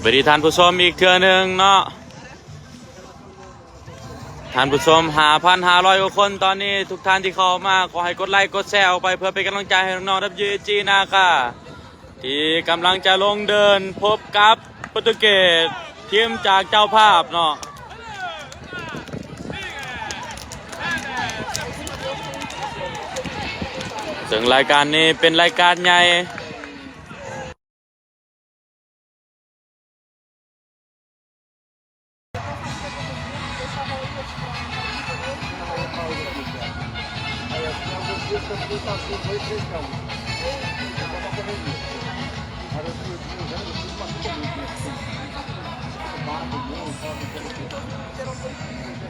ສະບາຍດີທ່ານຜູ້ຊົມອີກເທື່ອໜຶ່ງເນາະ ທ່ານຜູ້ຊົມຫ້າພັນຫ້າຮ້ອຍກວ່າຄົນຕອນນີ້. ທຸກທ່ານທີ່ເຂົ້າມາ ຂໍໃຫ້ກົດໄລກົດແຊອອກໄປ ເພື່ອເປັນກຳລັງໃຈໃຫ້ນ້ອງໆ WAG ນາຄາ ທີ່ກຳລັງຈະລົງເດີນພົບກັບໂປຣຕຸເກດ ທີມຈາກເຈົ້າພາບເນາະ. ເຊິ່ງລາຍການນີ້ເປັນລາຍການໃຫຍ່.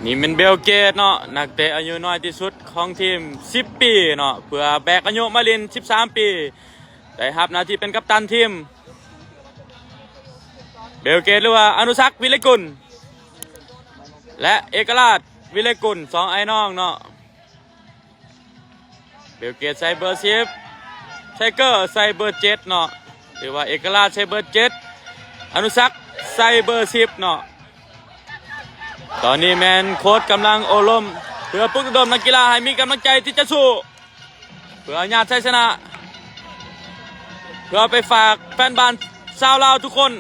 ນີ້ແມ່ນເບວເກດເນາະ ນັກເຕະອາຍຸນ້ອຍທີ່ສຸດຂອງທີມ ສິບປີເນາະ ເພື່ອແບກອາຍຸມາຫຼິ້ນ ສິບສາມປີ ໄດ້ຮັບໜ້າທີ່ເປັນກັບຕັນທີມ. ເບວເກດ ຫຼືວ່າອະນຸສັກ ວິໄລກຸນ ແລະ ເອກະລາດ ວິໄລກຸນ ສອງອ້າຍນ້ອງເນາະ. ເບວເກດໃສ່ເບີສິບ ໄທເກີໃສ່ເບີເຈັດເນາະ ຫຼືວ່າເອກະລາດໃສ່ເບີເຈັດ ອະນຸສັກໃສ່ເບີສິບເນາະ. ຕອນນີ້ແມ່ນໂຄດກຳລັງໂອ້ລົມ ເພື່ອປຸກລະດົມນັກກິລາໃຫ້ມີກຳລັງໃຈທີ່ຈະສູ້ ເພື່ອຍາດໄຊຊະນະ ເພື່ອໄປຝາກແຟນບານຊາວລາວທຸກຄົນ.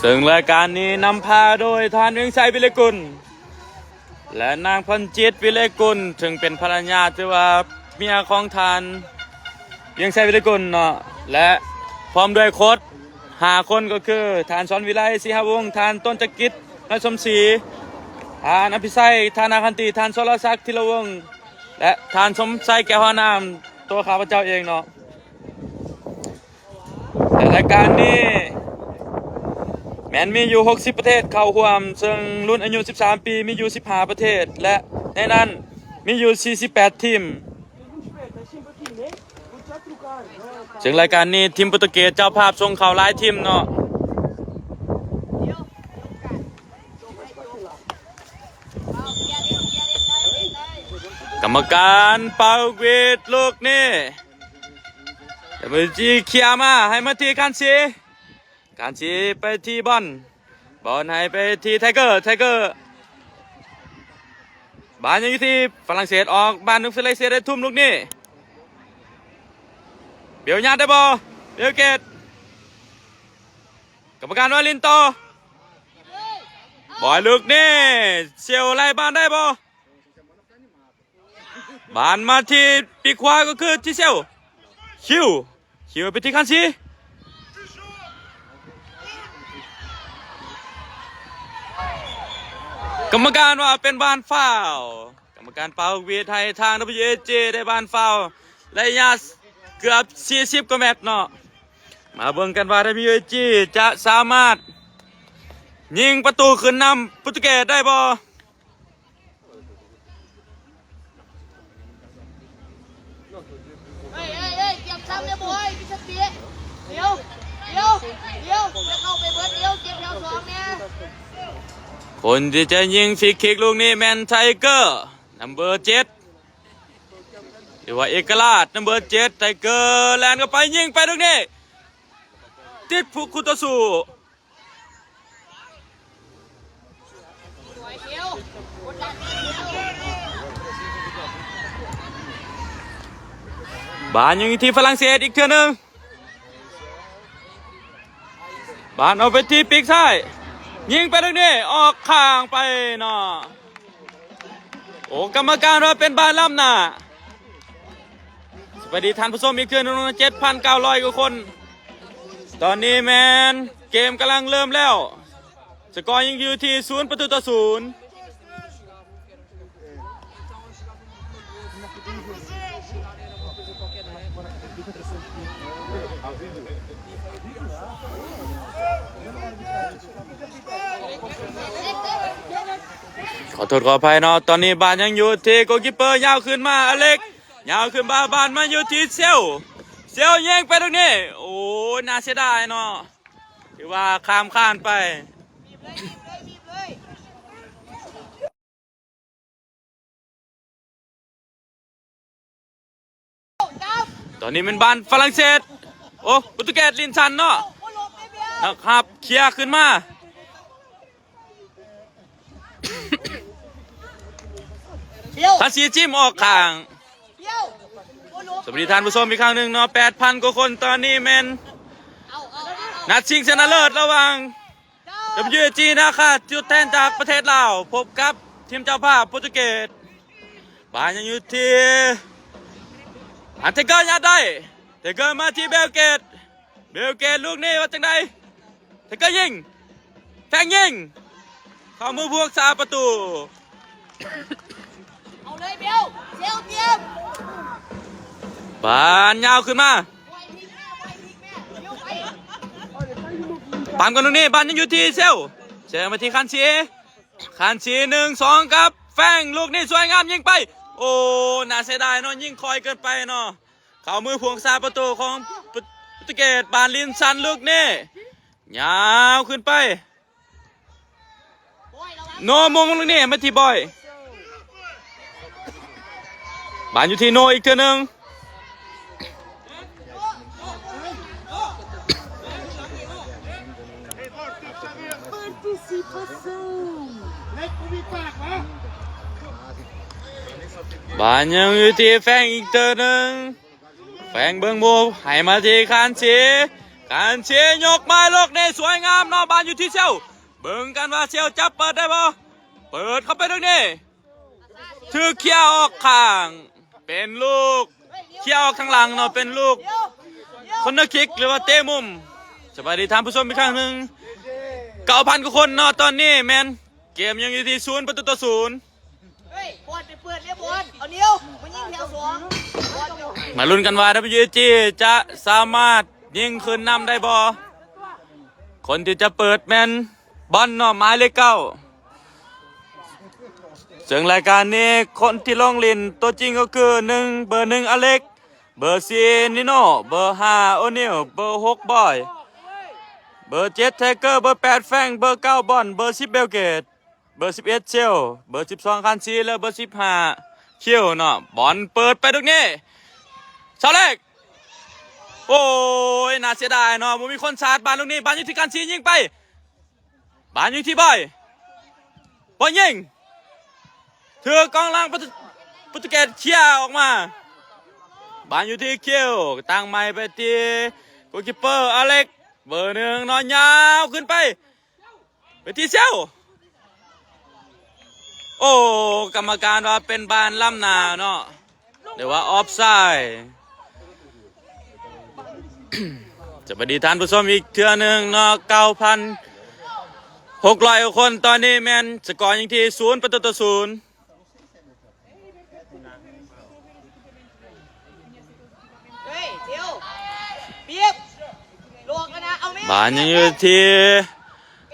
ເຊິ່ງລາຍການນີ້ນຳພາໂດຍທ່ານ ວຽງໄຊ ວິໄລກຸນ ແລະ ນາງ ພອນຈິດ ວິໄລກຸນ ເຊິ່ງເປັນພັນລະຍາ ຫຼືວ່າເມຍຂອງທ່ານ ວຽງໄຊ ວິໄລກຸນເນາະ ແລະ ພ້ອມດ້ວຍໂຄດຫ້າຄົນ ກໍຄື ທ່ານ ສອນວິໄລ ສີຫະວົງ, ທ່ານ ຕົ້ນຈະກິດ ນ້ອຍສົມສີ, ທ່ານ ອະພິໄສ ທານາຄັນຕີ, ທ່ານ ສອລະສັກ ທີລະວົງ ແລະ ທ່ານ ສົມໄຊ ແກ້ວຫານາມ ຕົວຂ້າພະເຈົ້າເອງເນາະ. ແລະ ລາຍການນີ້ແມ່ນມີຢູ່ຫົກສິບປະເທດເຂົ້າຮ່ວມ, ເຊິ່ງລຸ້ນອາຍຸສິບສາມປີມີຢູ່ສິບຫ້າປະເທດ ແລະ ໃນນັ້ນມີຢູ່ສີ່ສິບແປດທີມ. ເຊິ່ງລາຍການນີ້ທີມໂປຣຕຸເກດເຈົ້າພາບສົ່ງເຂົ້າຫຼາຍທີມເນາະ. ກຳມະການເປົ່າຫວີດລູກນີ້ ເປັນເບອຣີຈີເຄຍມາ ໃຫ້ມາທີ່ຄານຊີ ຄານຊີໄປທີ່ບອນ ບອນໃຫ້ໄປທີ່ໄທເກີ ໄທເກີ ບານຍັງຢູ່ທີ່ຝຣັ່ງເສດ ອອກບານໜຶ່ງຝຣັ່ງເສດໄດ້ທຸ່ມລູກນີ້ ເບວຍາດໄດ້ບໍ່ ເບວເກດ ກຳມະການວ່າຫຼິ້ນຕໍ່ ບອຍລູກນີ້ ເຊວໄລ່ບານໄດ້ບໍ່? ບານມາທີ່ປີກຂວາກໍຄືທີ່ເຊວ ຄິວ ຄິວໄປທີ່ຄັນຊີ ກຳມະການວ່າເປັນບານຟາວ ກຳມະການເປົ່າຫວີດໃຫ້ທາງ WAG ໄດ້ບານຟາວ ໄລຍະເກືອບສີ່ສິບກວ່າແມັດເນາະ. ມາເບິ່ງກັນວ່າ WAG ຈະສາມາດຍິງປະຕູຂຶ້ນນຳໂປຣຕຸເກດໄດ້ບໍ່? ເອີຍ ເອີຍ ເອີຍ ກຽມຊ້ຳແດ່ບອຍ ມີສະຕິ ດຽວ ດຽວ ດຽວ ຢ່າເຂົ້າໄປເບິດ ດຽວ ເກັບແຖວສອງແດ່. ຄົນທີ່ຈະຍິງຟຣີຄິກລູກນີ້ແມ່ນໄທເກີ ນຳເບີເຈັດ ຫຼືວ່າເອກະລາດ ນຳເບີເຈັດ ໄທເກີແລ່ນເຂົ້າໄປ ຍິງໄປລູກນີ້ ຕິດຜູ້ ຄູ່ຕໍ່ສູ້. ບານຍັງຢູ່ທີ່ຝຣັ່ງເສດອີກເທື່ອໜຶ່ງ ບານເອົາໄປທີ່ປີກຊ້າຍ ຍິງໄປທາງນີ້ ອອກຂ້າງໄປເນາະ. ໂອ້ ກຳມະການວ່າເປັນບານລ້ຳໜ້າ. ສະບາຍດີທ່ານຜູ້ຊົມອີກເທື່ອໜຶ່ງ ເຈັດພັນເກົ້າຮ້ອຍກວ່າຄົນ. ຕອນນີ້ແມ່ນເກມກຳລັງເລີ່ມແລ້ວ ສະກໍຍັງຢູ່ທີ່ສູນປະຕູຕໍ່ສູນ. ຂໍໂທດຂໍອະໄພເນາະ ຕອນນີ້ບານຍັງຢູ່ທີ່ໂກລຄີບເປີ ຍາວຂຶ້ນມາອາເລັກ ຍາວຂຶ້ນມາ ບານມາຢູ່ທີ່ເຊວ ເຊວຍິງໄປຕາງນີ້ ໂອ້ຍ ໜ້າເສຍດາຍເນາະ ຖືວ່າຂ້າມຄານໄປ. ຕອນນີ້ແມ່ນບານຝຣັ່ງເສດ ໂອ້ ໂປຣຕຸເກດ ລິນຊັນເນາະ ນັກຮັບເຄຍຂຶ້ນມາ ທາສີຈິ້ມອອກຂ້າງ. ສະບາຍດີທ່ານຜູ້ຊົມອີກຄັ້ງໜຶ່ງເນາະ ແປດພັນກວ່າຄົນ ຕອນນີ້ແມ່ນນັດຊິງຊະນະເລີດລະຫວ່າງ ດັບເບິນຢູເອຈີ ນາຄາ ຕົວແທນຈາກປະເທດລາວ ພົບກັບທີມເຈົ້າພາບໂປຣຕຸເກດ ບານຍັງຢູ່ທີ່ ອັນ ເທເກີ ຍັດໄດ້ ເທເກີ ມາທີ່ເບວເກດ ເບວເກດ ລູກນີ້ວ່າຈັ່ງໃດ ເທເກີ ຍິງ ແຟງຍິງ ເຂົ້າມືຜູ້ຮັກສາປະຕູ ເອົາເລີຍເບວ ເຊວ ຕຽມ ບານຍາວຂຶ້ນມາ ຕາມກັນລູກນີ້ ບານຍັງຢູ່ທີ່ເຊວ ເຊວມາທີ່ຄັນຊີ ຄັນຊີ ໜຶ່ງ ສອງ ກັບແຟງ ລູກນີ້ສວຍງາມຍິງໄປ ໂອ້ ໜ້າເສຍດາຍເນາະ ຍິງຄ່ອຍເກີນໄປເນາະ ເຂົ້າມືຜູ້ຮັກສາປະຕູຂອງໂປຣຕຸເກດ ບານລິນຊັນ ລູກນີ້ຍາວຂຶ້ນໄປ ໂນ ມຸງລູກນີ້ມາທີ່ບອຍ ບານຢູ່ທີ່ໂນອີກເທື່ອໜຶ່ງ ບານຍັງຢູ່ທີ່ແຟງອີກເທື່ອໜຶ່ງ ແຟງເບິ່ງໝູ່ ໃຫ້ມາທີ່ຄານຊີ ຄານຊີຍົກມາລູກນີ້ສວຍງາມເນາະ ບານຢູ່ທີ່ເຊວ ເບິ່ງກັນວ່າເຊວຈະເປີດໄດ້ບໍ່ ເປີດເຂົ້າໄປລູກນີ້ ຖືກເຄຍອອກຂ້າງ ເປັນລູກເຄຍອອກທາງຫຼັງເນາະ ເປັນລູກຄອນເນີຄິກ ຫຼືວ່າເຕະມຸມ. ສະບາຍດີທ່ານຜູ້ຊົມອີກຄັ້ງໜຶ່ງ ເກົ້າພັນກວ່າຄົນເນາະ ຕອນນີ້ແມ່ນເກມຍັງຢູ່ທີ່ສູນປະຕູຕໍ່ສູນ. ເຮີ້ຍ ບອນໄປເປີດເລີຍ ບອນ ເອົານິວ ມາຍິງແຖວສອງ ບອນ ມາລຸ້ນກັນວ່າ ດັບເບິນຢູເອຈີ ຈະສາມາດຍິງຂຶ້ນນຳໄດ້ບໍ່? ຄົນທີ່ຈະເປີດແມ່ນບອນເນາະ ໝາຍເລກເກົ້າ ເຊິ່ງລາຍການນີ້ຄົນທີ່ລົງຫຼິ້ນຕົວຈິງກໍຄື ໜຶ່ງ ເບີໜຶ່ງ ອາເລັກ ເບີສີ່ ນິໂນ ເບີຫ້າ ໂອນິວ ເບີຫົກ ບອຍ ເບີເຈັດ ໄທເກີ ເບີແປດ ແຟງ ເບີເກົ້າ ບອນ ເບີສິບ ເບວເກດ ເບີສິບເອັດ ເຊວ ເບີສິບສອງ ຄານຊີ ແລະ ເບີສິບຫ້າ ຄິວເນາະ. ບອນເປີດໄປລູກນີ້ ຊາວເລັກ ໂອ້ຍ ໜ້າເສຍດາຍເນາະ ບໍ່ມີຄົນຊາດບານລູກນີ້. ບານຢູ່ທີ່ຄານຊີ ຍິງໄປ ບານຢູ່ທີ່ບອຍ ບອຍຍິງ ຖືກກອງຫຼັງປະຕູ ປະຕູເກດເຄຍອອກມາ. ບານຢູ່ທີ່ຄິວ ຕັ້ງໃໝ່ໄປທີ່ໂກລຄີບເປີ ອາເລັກ ເບີໜຶ່ງເນາະ ຍາວຂຶ້ນໄປ ໄປທີ່ເຊວ ໂອ້ ກຳມະການວ່າເປັນບານລ້ຳໜ້າເນາະ ຫຼືວ່າອອບໄຊ. ສະບາຍດີທ່ານຜູ້ຊົມອີກເທື່ອໜຶ່ງເນາະ ເກົ້າພັນຫົກຮ້ອຍກວ່າຄົນ ຕອນນີ້ແມ່ນສະກໍຍັງທີ່ສູນປະຕູຕໍ່ສູນ. ບານຍັງຢູ່ທີ່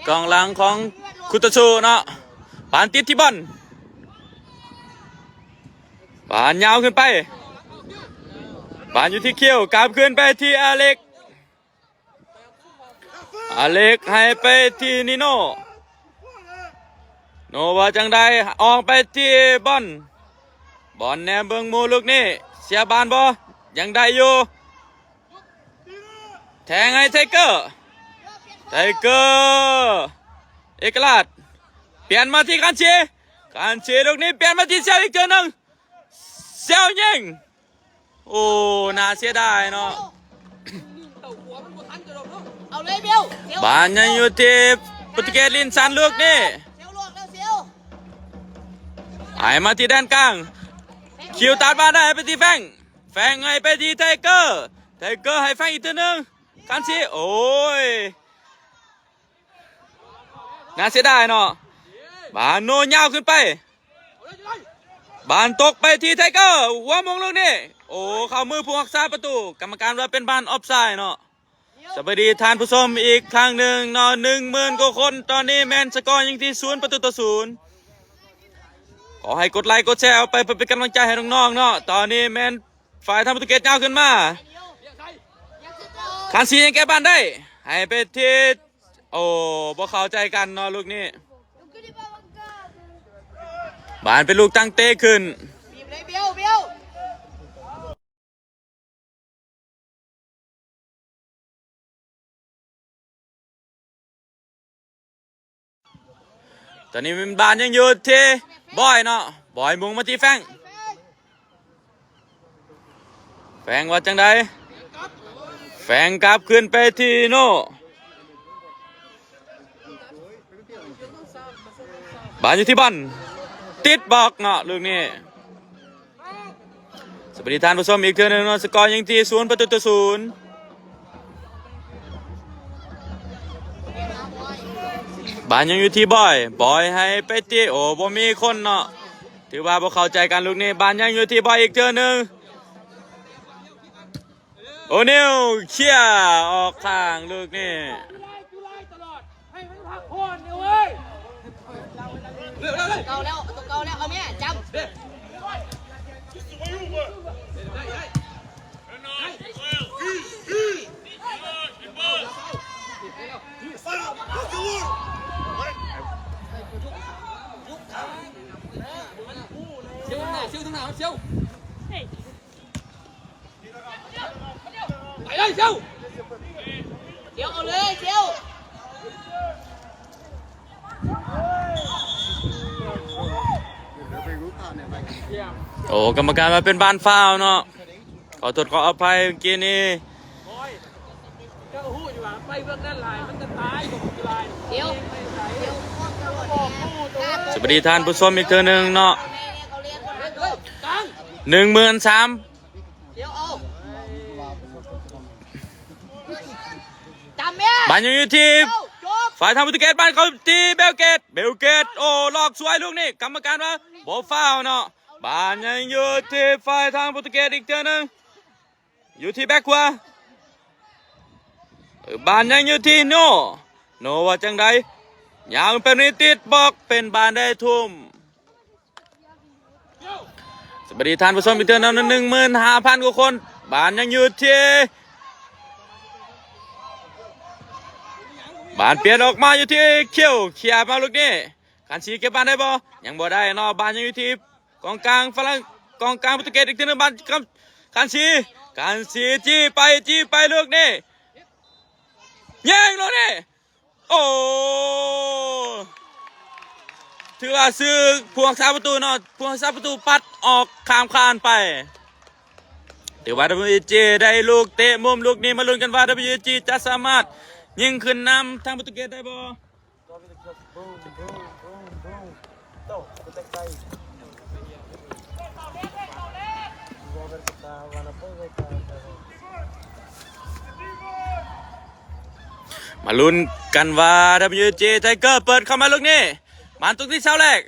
ກອງຫຼັງຂອງຄຸຕາຊູເນາະ ບານຕິດທີ່ບອນ ບານຍາວຂຶ້ນໄປ ບານຢູ່ທີ່ຄິວ ກັບຄືນໄປທີ່ອາເລັກ ອາເລັກໃຫ້ໄປທີ່ນິໂນ ໂນວ່າຈັ່ງໃດ ອອກໄປທີ່ບອນ ບອນແນມເບິ່ງໝູ່ລູກນີ້ ເສຍບານບໍ່ ຍັງໄດ້ຢູ່ ແທງໃຫ້ໄທເກີ ໄທເກີ ເອກະລາດ ປ່ຽນມາທີ່ຄານຊີ ຄານຊີລູກນີ້ປ່ຽນມາທີ່ເຊວອີກເທື່ອໜຶ່ງ ເຊວຍິງ ໂອ້ ໜ້າເສຍດາຍເນາະ ເອົາເລີຍເບວ ບານຍັງຢູ່ທີ່ໂປຣຕຸເກດ ລິນຊັນ ລູກນີ້ ເຊວລວກແລ້ວ ເຊວ ໃຫ້ມາທີ່ແດນກາງ ຄິວຕັດມາໄດ້ໃຫ້ໄປທີ່ແຟງ ແຟງໃຫ້ໄປທີ່ໄທເກີ ໄທເກີໃຫ້ແຟງອີກເທື່ອໜຶ່ງ ຄານຊີ ໂອ້ຍ ໜ້າເສຍດາຍເນາະ ບານໂນຍາວຂຶ້ນໄປ ບານຕົກໄປທີ່ໄທເກີ ຫົວມົງລູກນີ້ ໂອ້ ເຂົ້າມືຜູ້ຮັກສາປະຕູ ກຳມະການວ່າເປັນບານອອບໄຊເນາະ. ສະບາຍດີທ່ານຜູ້ຊົມອີກຄັ້ງໜຶ່ງເນາະ ໜຶ່ງໝື່ນກວ່າຄົນ ຕອນນີ້ແມ່ນສະກໍຍັງທີ່ສູນປະຕູຕໍ່ສູນ. ຂໍໃຫ້ກົດໄລກົດແຊອອກໄປເພື່ອເປັນກຳລັງໃຈໃຫ້ນ້ອງໆເນາະ. ຕອນນີ້ແມ່ນຝ່າຍທາງໂປຣຕຸເກດຍາວຂຶ້ນມາ ຄານຊີຍັງແກ້ບານໄດ້ ໃຫ້ໄປທີ່ ໂອ້ ບໍ່ເຂົ້າໃຈກັນເນາະລູກນີ້ ບານເປັນລູກຕັ້ງເຕະຂຶ້ນ. ຕອນນີ້ແມ່ນບານຍັງຢູ່ທີ່ບອຍເນາະ ບອຍມຸ່ງມາທີ່ແຟງ ແຟງວ່າຈັ່ງໃດ ແຟງກັບຄືນໄປທີ່ໂນ ບານຢູ່ທີ່ບອນ ຕິດບລັອກເນາະລູກນີ້. ສະບາຍດີທ່ານຜູ້ຊົມອີກເທື່ອໜຶ່ງເນາະ ສະກໍຍັງທີ່ສູນປະຕູຕໍ່ສູນ. ບານຍັງຢູ່ທີ່ບອຍ ບອຍໃຫ້ໄປທີ່ ໂອ້ ບໍ່ມີຄົນເນາະ ຖືວ່າບໍ່ເຂົ້າໃຈກັນລູກນີ້. ບານຍັງຢູ່ທີ່ບອຍອີກເທື່ອໜຶ່ງ ໂອນິວເຄຍອອກຂ້າງລູກນີ້. ເກົ່າແລ້ວ ຕົວເກົ່າແລ້ວ ເອົາແມ່ ຈຳ ໄປເລີຍ ເຊວ ເຊວ ເອົາເລີຍ ເຊວ. ໂອ້ ກຳມະການວ່າເປັນບານຟາວເນາະ ຂໍໂທດຂໍອະໄພເມື່ອກີ້ນີ້. ເຈົ້າຮູ້ຢູ່ວ່າໄປເບື້ອງນັ້ນຫຼາຍ ມັນຈະຕາຍ ເຊວ ສະບາຍດີທ່ານຜູ້ຊົມອີກເທື່ອໜຶ່ງເນາະ ກາງ ໜຶ່ງໝື່ນສາມ ບານຍັງຢູ່ທີ່ ເຈົ້າ ຈົບ ຝ່າຍທາງໂປຣຕຸເກດ ບານເຂົ້າທີ່ເບວເກດ ເບວເກດ ໂອ້ ຫຼອກສວຍລູກນີ້ ກຳມະການວ່າບໍ່ຟາວເນາະ. ບານຍັງຢູ່ທີ່ຝ່າຍທາງໂປຣຕຸເກດອີກເທື່ອໜຶ່ງ ຢູ່ທີ່ແບັກຂວາ ບານຍັງຢູ່ທີ່ໂນ ໂນວ່າຈັ່ງໃດ ຍາວແບບນີ້ຕິດບລັອກ ເປັນບານໄດ້ທຸ່ມ. ສະບາຍດີທ່ານຜູ້ຊົມອີກເທື່ອໜຶ່ງ ໜຶ່ງໝື່ນຫ້າພັນກວ່າຄົນ ບານຍັງຢູ່ທີ່ ບານປ່ຽນອອກມາຢູ່ທີ່ຄິວ ເຄຍມາລູກນີ້ ຄານຊີເກັບບານໄດ້ບໍ່ ຍັງບໍ່ໄດ້ເນາະ. ບານຍັງຢູ່ທີ່ກອງກາງຝຣັ່ງ ກອງກາງໂປຣຕຸເກດອີກເທື່ອໜຶ່ງ ບານ ຄານຊີ ຄານຊີຈີ້ໄປ ຈີ້ໄປລູກນີ້ ຍິງລູກນີ້ ໂອ້ ຖືວ່າຊື່ຜູ້ຮັກສາປະຕູເນາະ ຜູ້ຮັກສາປະຕູປັດອອກຂ້າມຄານໄປ. ຖືວ່າ WG ໄດ້ລູກເຕະມຸມລູກນີ້ ມາລຸ້ນກັນວ່າ WG ຈະສາມາດຍິງຂຶ້ນນຳທາງໂປຣຕຸເກດໄດ້ບໍ່? ມາລຸ້ນກັນວ່າ WG Tiger ເປີດເຂົ້າມາລູກນີ້ ບານຕົກທີ່ເສົາແລກ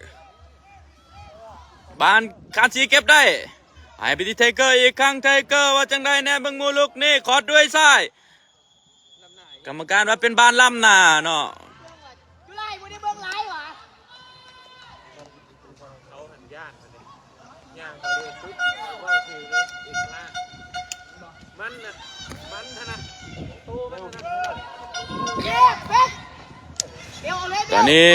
ບານຄານຊີເກັບໄດ້ ໃຫ້ໄປທີ່ Tiger ອີກຄັ້ງ Tiger ວ່າຈັ່ງໃດ ແນມເບິ່ງໝູ່ລູກນີ້ ຄອດດ້ວຍຊ້າຍ ກຳມະການວ່າເປັນບານລ້ຳໜ້າເນາະ. ຈຸໄລບໍ່ໄດ້ເບິ່ງຫຼາຍຫວາ? ເຂົາຫັ້ນຢ້ານ ຍ່າງເຂົ້າເດີນປຸບ ເວົ້າຖືເລີຍ ເອກະລາດ ມັນນະ ມັນຫັ້ນນະ ໂຕມັນຫັ້ນນະ ເຈັບເປັກ ດຽວເອົາເລີຍ ຕອນນີ້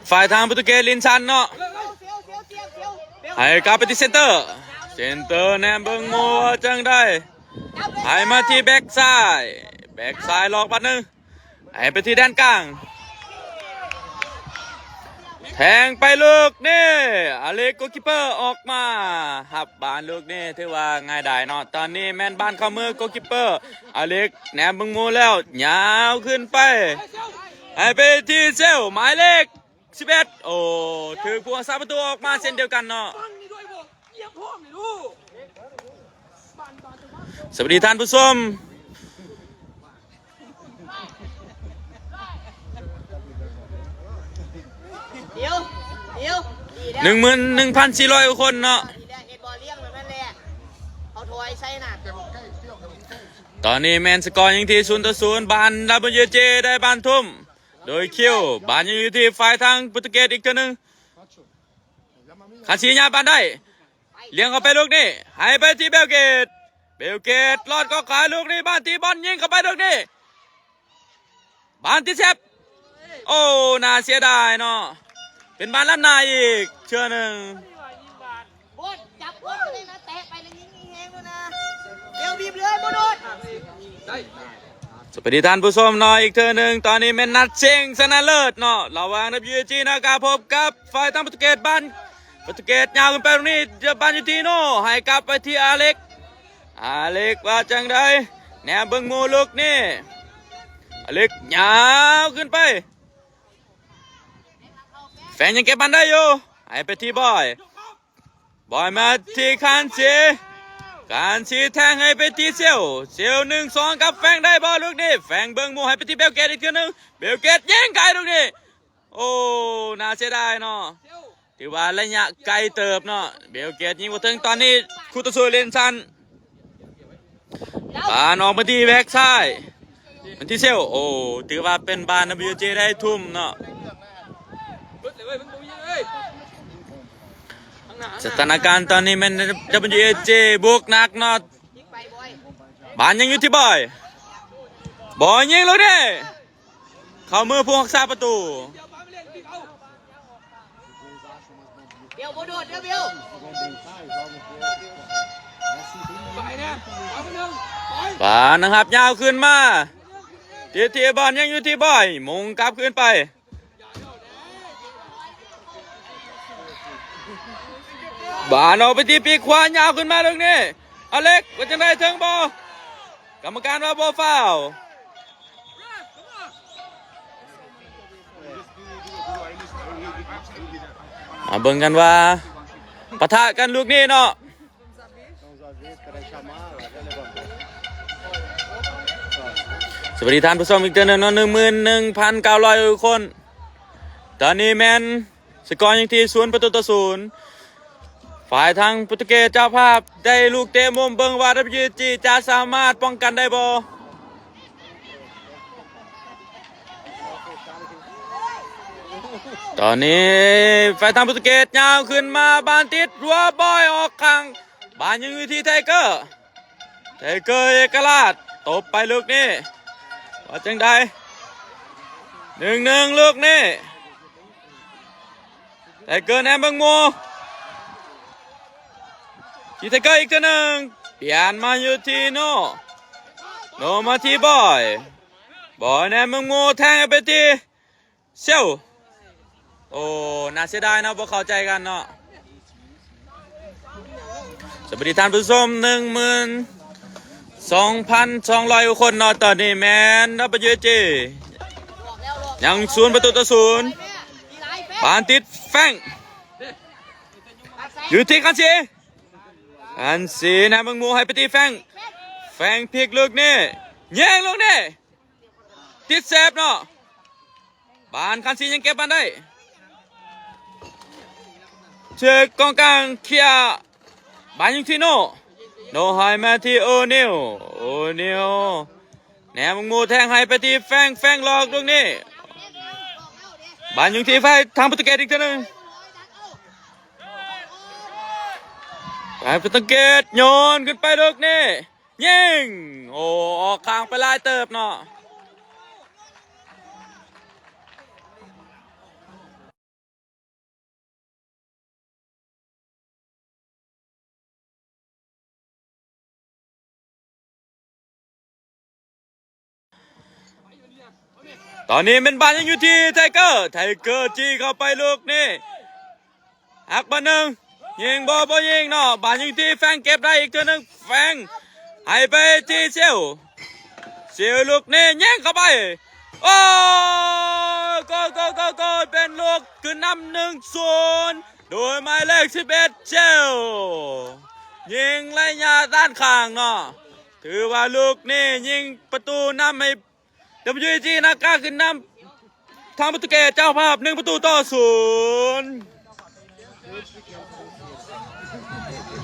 ຝ່າຍທາງໂປຣຕຸເກດ ລິນຊັນເນາະ ເຊວ ເຊວ ເຊວ ເຊວ ໃຫ້ກັບໄປທີ່ເຊັນເຕີ ເຊັນເຕີແນມເບິ່ງໝູ່ວ່າຈັ່ງໃດ ໃຫ້ມາທີ່ແບັກຊ້າຍ ແບັກຊ້າຍຫຼອກບາດໜຶ່ງ ໃຫ້ໄປທີ່ແດນກາງ ແທງໄປລູກນີ້ ອາເລັກ ໂກຄິບເປີອອກມາຮັບບານລູກນີ້ ຖືວ່າງ່າຍດາຍເນາະ. ຕອນນີ້ແມ່ນບານເຂົ້າມື ໂກຄິບເປີ ອາເລັກແນມເບິ່ງໝູ່ແລ້ວ ຍາວຂຶ້ນໄປ ໃຫ້ໄປທີ່ເຊວ ໝາຍເລກ ສິບເອັດ ໂອ້ ຖືກຜູ້ຮັກສາປະຕູອອກມາເຊັ່ນດຽວກັນເນາະ. ສະບາຍດີທ່ານຜູ້ຊົມ ດຽວ ດຽວ ດີແລ້ວ ໜຶ່ງໝື່ນໜຶ່ງພັນສີ່ຮ້ອຍກວ່າຄົນເນາະ. ຕອນນີ້ແມ່ນສະກໍຍັງທີ່ສູນຕໍ່ສູນ ບ້ານ WJJ ໄດ້ບານທຸ່ມໂດຍຄິວ ບານຍັງຢູ່ທີ່ຝ່າຍທາງໂປຣຕຸເກດອີກເທື່ອໜຶ່ງ ຄານຊີຍາບານໄດ້ ລ້ຽງເຂົ້າໄປລູກນີ້ ໃຫ້ໄປທີ່ເບວເກດ ເບວເກດລອດກໍຂາລູກນີ້ ບານຕີບອນຍິງເຂົ້າໄປລູກນີ້ ບານຕິດເຊບ ໂອ້ ໜ້າເສຍດາຍເນາະ ເປັນບານລ້ຳໜ້າອີກເທື່ອໜຶ່ງ. ສະບາຍດີທ່ານຜູ້ຊົມເນາະ ອີກເທື່ອໜຶ່ງ ຕອນນີ້ແມ່ນນັດຊິງຊະນະເລີດເນາະ ລະຫວ່າງ WJJ ນາກາ ພົບກັບຝ່າຍທາງໂປຣຕຸເກດ ບານໂປຣຕຸເກດຍາວຂຶ້ນໄປຕົງນີ້ ບານຢູ່ທີ່ໂນ ໃຫ້ກັບໄປທີ່ອາເລັກ ອາເລັກວ່າຈັ່ງໃດ ແນມເບິ່ງໝູ່ລູກນີ້ ອາເລັກຍາວຂຶ້ນໄປ ແຟງຍັງເກັບບານໄດ້ຢູ່ ໃຫ້ໄປທີ່ບອຍ ບອຍມາທີ່ຄານຊີ ຄານຊີແທງໃຫ້ໄປທີ່ເຊວ ເຊວ ໜຶ່ງສອງ ກັບແຟງໄດ້ບໍ່ລູກນີ້ ແຟງເບິ່ງໝູ່ໃຫ້ໄປທີ່ເບວເກດອີກເທື່ອໜຶ່ງ ເບວເກດຍິງໄກລູກນີ້ ໂອ້ ໜ້າເສຍດາຍເນາະ ຖືວ່າໄລຍະໄກເຕີບເນາະ ເບວເກດຍິງບໍ່ເຖິງ ຕອນນີ້ຄູ່ຕໍ່ສູ້ຫຼິ້ນສັ້ນ ບານອອກມາທີ່ແບັກຊ້າຍ ມັນທີ່ເຊວ ໂອ້ ຖືວ່າເປັນບານ WJJ ໄດ້ທຸ່ມເນາະ ສະຖານະການຕອນນີ້ແມ່ນ WJJ ບຸກໜັກເນາະ ບານຍັງຢູ່ທີ່ບອຍ ບອຍຍິງລູກນີ້ ເຂົ້າມືຜູ້ຮັກສາປະຕູ ບານນະຮັບຍາວຂຶ້ນມາ ຕິດທີ່ບອນຍັງຢູ່ທີ່ບອຍ ມົງກັບຄືນໄປ ບານອອກໄປທີ່ປີກຂວາ ຍາວຂຶ້ນມາເລື່ອງນີ້ ອາເລັກ ວ່າຈັ່ງໃດເຖິງບໍ່? ກຳມະການວ່າບໍ່ຟາວ. ມາເບິ່ງກັນວ່າປະທະກັນລູກນີ້ເນາະ. ສະຫວັດດີທ່ານຜູ້ຊົມອີກເທື່ອໜຶ່ງເນາະ ໜຶ່ງໝື່ນໜຶ່ງພັນເກົ້າຮ້ອຍຄົນ. ຕອນນີ້ແມ່ນສະກໍຍັງທີ່ສູນປະຕູຕໍ່ສູນ. ຝ່າຍທາງໂປຣຕຸເກດເຈົ້າພາບໄດ້ລູກເຕະມຸມ ເບິ່ງວ່າ WJG ຈະສາມາດປ້ອງກັນໄດ້ບໍ່? ຕອນນີ້ຝ່າຍທາງໂປຣຕຸເກດຍາວຂຶ້ນມາ ບານຕິດຫົວບອຍອອກຂ້າງ ບານຍັງຢູ່ທີ່ໄທເກີ ໄທເກີເອກະລາດ ຕົບໄປລູກນີ້ ວ່າຈັ່ງໃດ ໜຶ່ງໜຶ່ງ ລູກນີ້ ໄທເກີແນມເບິ່ງໝູ່ ທີ່ໄທເກີອີກເທື່ອໜຶ່ງ ປ່ຽນມາຢູ່ທີ່ໂນ ໂນມາທີ່ບອຍ ບອຍແນມເບິ່ງໝູ່ ແທງໃຫ້ໄປທີ່ ເຊວ ໂອ້ ໜ້າເສຍດາຍເນາະ ບໍ່ເຂົ້າໃຈກັນເນາະ. ສະຫວັດດີທ່ານຜູ້ຊົມ ໜຶ່ງໝື່ນສອງພັນສອງຮ້ອຍຄົນເນາະ. ຕອນນີ້ແມ່ນ WJG ຍັງສູນປະຕູຕໍ່ສູນ ບານຕິດແຟງ ຢູ່ທີ່ຄັນຊີ ຄັນຊີນຳເບິ່ງໝູ່ ໃຫ້ໄປທີ່ແຟງ ແຟງພິກລູກນີ້ ຍິງລູກນີ້ ຕິດເຊບເນາະ ບານຄັນຊີຍັງເກັບບານໄດ້ ຖືກກອງກາງເຄຍ ບານຢູ່ທີ່ໂນ ໂນໃຫ້ມາທີ່ໂອນິວ ໂອນິວ ແນມໝູ່ແທງໃຫ້ໄປທີ່ແຟງ ແຟງຫຼອກລູກນີ້ ບານຢູ່ທີ່ຝ່າຍທາງໂປຣຕຸເກດອີກເທື່ອໜຶ່ງ ປະຕູເກດໂຍນຂຶ້ນໄປລູກນີ້ ຍິງ ໂອ້ ອອກຂ້າງໄປຫຼາຍເຕີບເນາະ. ຕອນນີ້ແມ່ນບານຍັງຢູ່ທີ່ໄທເກີ ໄທເກີຈີ້ເຂົ້າໄປລູກນີ້ ຫັກບານໜຶ່ງ ຍິງບໍ່ ບໍ່ຍິງເນາະ ບານຢູ່ທີ່ແຟງ ເກັບໄດ້ອີກເທື່ອໜຶ່ງ ແຟງໃຫ້ໄປທີ່ເຊວ ເຊວລູກນີ້ ຍິງເຂົ້າໄປ ໂອ້ ໂກ ໂກ ໂກ ໂກ ເປັນລູກຂຶ້ນນຳ ໜຶ່ງສູນ ໂດຍໝາຍເລກ ສິບເອັດ ເຊວ ຍິງໄລຍະດ້ານຂ້າງເນາະ ຖືວ່າລູກນີ້ຍິງປະຕູນຳໃຫ້ WJG ນາກາຂຶ້ນນຳ ທາງປະຕູເກດເຈົ້າພາບ ໜຶ່ງປະຕູຕໍ່ສູນ.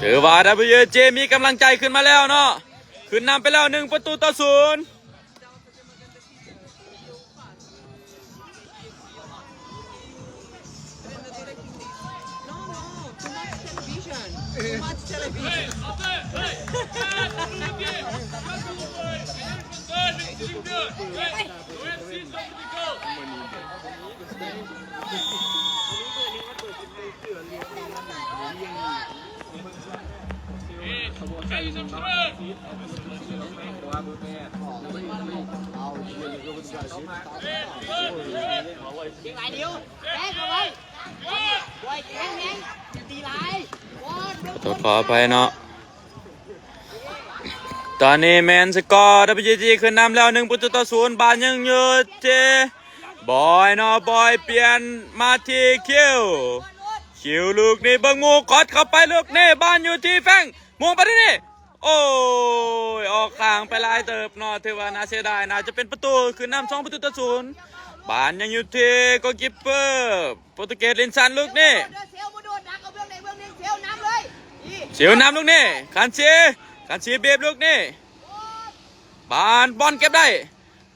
ຖືວ່າ WAG ມີກຳລັງໃຈຂຶ້ນມາແລ້ວເນາະ, ຂຶ້ນນຳໄປແລ້ວ ໜຶ່ງປະຕູຕໍ່ສູນ.ຕ້ອງຂໍອະໄພເນາະ. ຕອນນີ້ແມ່ນສະກໍ WAG ຂຶ້ນນຳແລ້ວ ໜຶ່ງປະຕູຕໍ່ສູນ. ບານຍັງຢູ່ທີ່ບອຍເນາະ, ບອຍປ່ຽນມາທີ່ຄິວ, ຄິວລູກນີ້ເບິ່ງໝູ່ກອດເຂົ້າໄປ, ລູກນີ້ບານຢູ່ທີ່ແຟງ, ໝ່ວງໄປທີ່ນີ້ ໂອ້ຍ ອອກຂ້າງໄປຫຼາຍເຕີບເນາະ, ຖືວ່າໜ້າເສຍດາຍ, ໜ້າຈະເປັນປະຕູ. ຂຶ້ນນຳສອງປະຕູຕໍ່ສູນ. ບານຍັງຢູ່ທີ່ໂກລຄີບເປີ ໂປຣຕຸເກດ ລິນຊັນ ລູກນີ້ ເຊວນຳລູກນີ້, ຄັນຊີ, ຄັນຊີບີບລູກນີ້, ບານ ບອນເກັບໄດ້,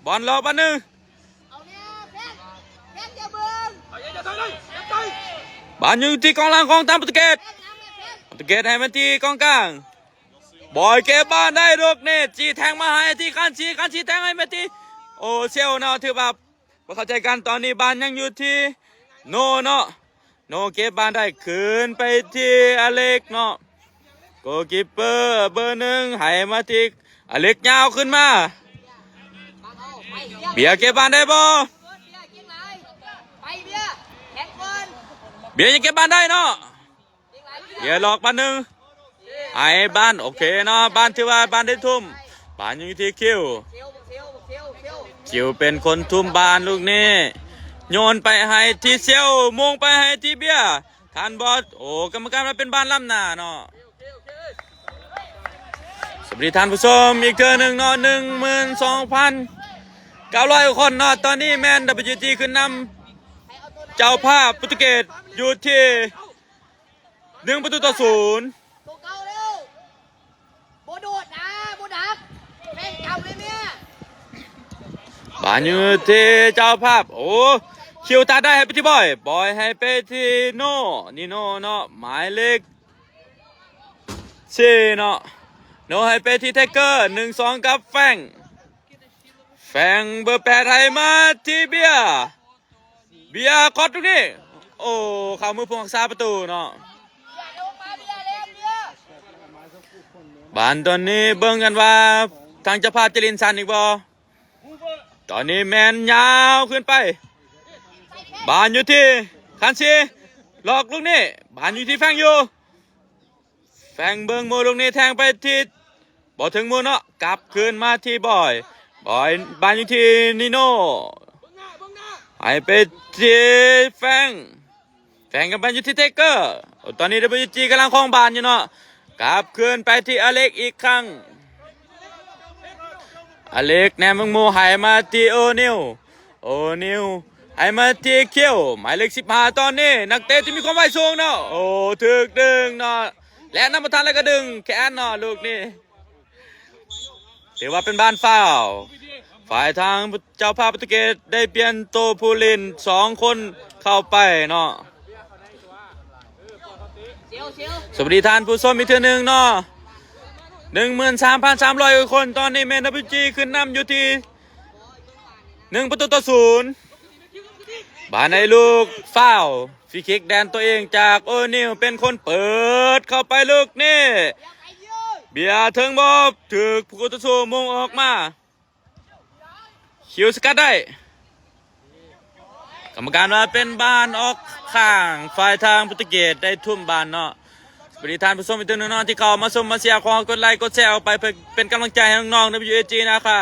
ບອນຫຼອກບານໜຶ່ງ, ບານຢູ່ທີ່ກອງຫຼັງຂອງທາງໂປຣຕຸເກດ, ໂປຣຕຸເກດໃຫ້ມາທີ່ກອງກາງ, ບອຍເກັບບານໄດ້ລູກນີ້, ຈີແທງມາໃຫ້ທີ່ຄັນຊີ, ຄັນຊີແທງໃຫ້ມາທີ່ ໂອ ເຊວເນາະ, ຖືວ່າ ບໍ່ເຂົ້າໃຈກັນ. ຕອນນີ້ບານຍັງຢູ່ທີ່ໂນເນາະ, ໂນເກັບບານໄດ້ ຄືນໄປທີ່ອາເລັກເນາະ, ໂກລຄີບເປີເບີໜຶ່ງໃຫ້ມາທີ່ອາເລັກ, ຍາວຂຶ້ນມາ, ເບຍເກັບບານໄດ້ບໍ່? ເບຍຍັງເກັບບານໄດ້ເນາະ. ເບຍຫຼອກບານໜຶ່ງໃຫ້ບານ, ໂອເຄເນາະ, ບານຖືວ່າບານໄດ້ທຸ່ມ, ບານຢູ່ທີ່ຄິວ, ຄິວເປັນຄົນທຸ່ມບານລູກນີ້, ໂຍນໄປໃຫ້ທີ່ເຊວ, ໂມງໄປໃຫ້ທີ່ເບຍ, ທັນບໍ່? ໂອ ກຳມະການວ່າເປັນບານລ້ຳໜ້າເນາະ. ສະຫວັດດີທ່ານຜູ້ຊົມອີກເທື່ອໜຶ່ງເນາະ, ໜຶ່ງໝື່ນສອງພັນເກົ້າຮ້ອຍຄົນເນາະ. ຕອນນີ້ແມ່ນ WAG ຂຶ້ນນຳເຈົ້າພາບໂປຣຕຸເກດຢູ່ທີ່ ໜຶ່ງປະຕູຕໍ່ສູນ. ໂຕເກົ່າແລ້ວ ບໍ່ໂດດນະ, ບໍ່ດັກ, ແມ່ນເກົ່າເລີຍແມ່. ບານຢູ່ທີ່ເຈົ້າພາບ, ໂອ ຄິວຕັດໄດ້ໃຫ້ໄປທີ່ບອຍ, ບອຍໃຫ້ໄປທີ່ໂນ, ນີໂນເນາະ, ໝາຍເລກສີ່ເນາະ, ໂນໃຫ້ໄປທີ່ໄທເກີ ໜຶ່ງສອງກັບແຟງ, ແຟງເບີແປດໃຫ້ມາທີ່ເບຍ. ເບຍກອດລູກນີ້, ໂອ ເຂົ້າມືຜູ້ຮັກສາປະຕູເນາະ. ບານຕອນນີ້ເບິ່ງກັນວ່າທາງເຈົ້າພາບຈະຫຼິ້ນສັ້ນອີກບໍ່. ຕອນນີ້ແມ່ນຍາວຂຶ້ນໄປ, ບານຢູ່ທີ່ຄັນຊີ, ຫຼອກລູກນີ້, ບານຢູ່ທີ່ແຟງຢູ່. ແຟງເບິ່ງໝູ່ລູກນີ້ແທງໄປທີ່ ບໍ່ເຖິງໝູ່ເນາະ, ກັບຄືນມາທີ່ບອຍ, ບອຍ ບານຢູ່ທີ່ນີໂນ, ໃຫ້ໄປທີ່ແຟງ, ແຟງກັບບານຢູ່ທີ່ເທເກີ. ໂອ ຕອນນີ້ WAG ກຳລັງຄອງບານຢູ່ເນາະ, ກັບຄືນໄປທີ່ອາເລັກອີກຄັ້ງ. ອາເລັກແນມເບິ່ງໝູ່, ໃຫ້ມາທີ່ໂອນິວ, ໂອນິວໃຫ້ມາທີ່ຄິວ, ໝາຍເລກສິບຫ້າ. ຕອນນີ້ນັກເຕະທີ່ມີຄວາມໄວສູງເນາະ, ໂອ ຖືກດຶງເນາະ, ແລະນຳບໍ່ທັນ ແລ້ວກໍດຶງແຂນເນາະ, ລູກນີ້ຖືວ່າເປັນບານຟາວ. ຝ່າຍທາງເຈົ້າພາບໂປຣຕຸເກດໄດ້ປ່ຽນໂຕຜູ້ຫຼິ້ນສອງຄົນເຂົ້າໄປເນາະ. ສະຫວັດດີທ່ານຜູ້ຊົມອີກເທື່ອໜຶ່ງເນາະ, ໜຶ່ງໝື່ນສາມພັນສາມຮ້ອຍກວ່າຄົນ. ຕອນນີ້ແມ່ນ WAG ຂຶ້ນນຳຢູ່ທີ່ ໜຶ່ງປະຕູຕໍ່ສູນ. ບານໃຫ້ລູກຟາວ, ຟຣີຄິກແດນຕົວເອງຈາກໂອນິວ ເປັນຄົນເປີດເຂົ້າໄປລູກນີ້, ເບຍເຖິງບໍ່, ຖືກຜູ້ຕໍ່ສູ້ໂມງອອກມາ. ຄິວສະກັດໄດ້, ກຳມະການວ່າເປັນບານອອກຂ້າງ, ຝ່າຍທາງໂປຣຕຸເກດໄດ້ທຸ່ມບານເນາະ. ສະຫວັດດີທ່ານຜູ້ຊົມອີກເທື່ອໜຶ່ງເນາະ ທີ່ເຂົ້າມາຊົມມາເຊຍ, ຂໍກົດໄລກົດແຊອອກໄປເພື່ອເປັນກຳລັງໃຈໃຫ້ນ້ອງໆ WAG ນະຄະ.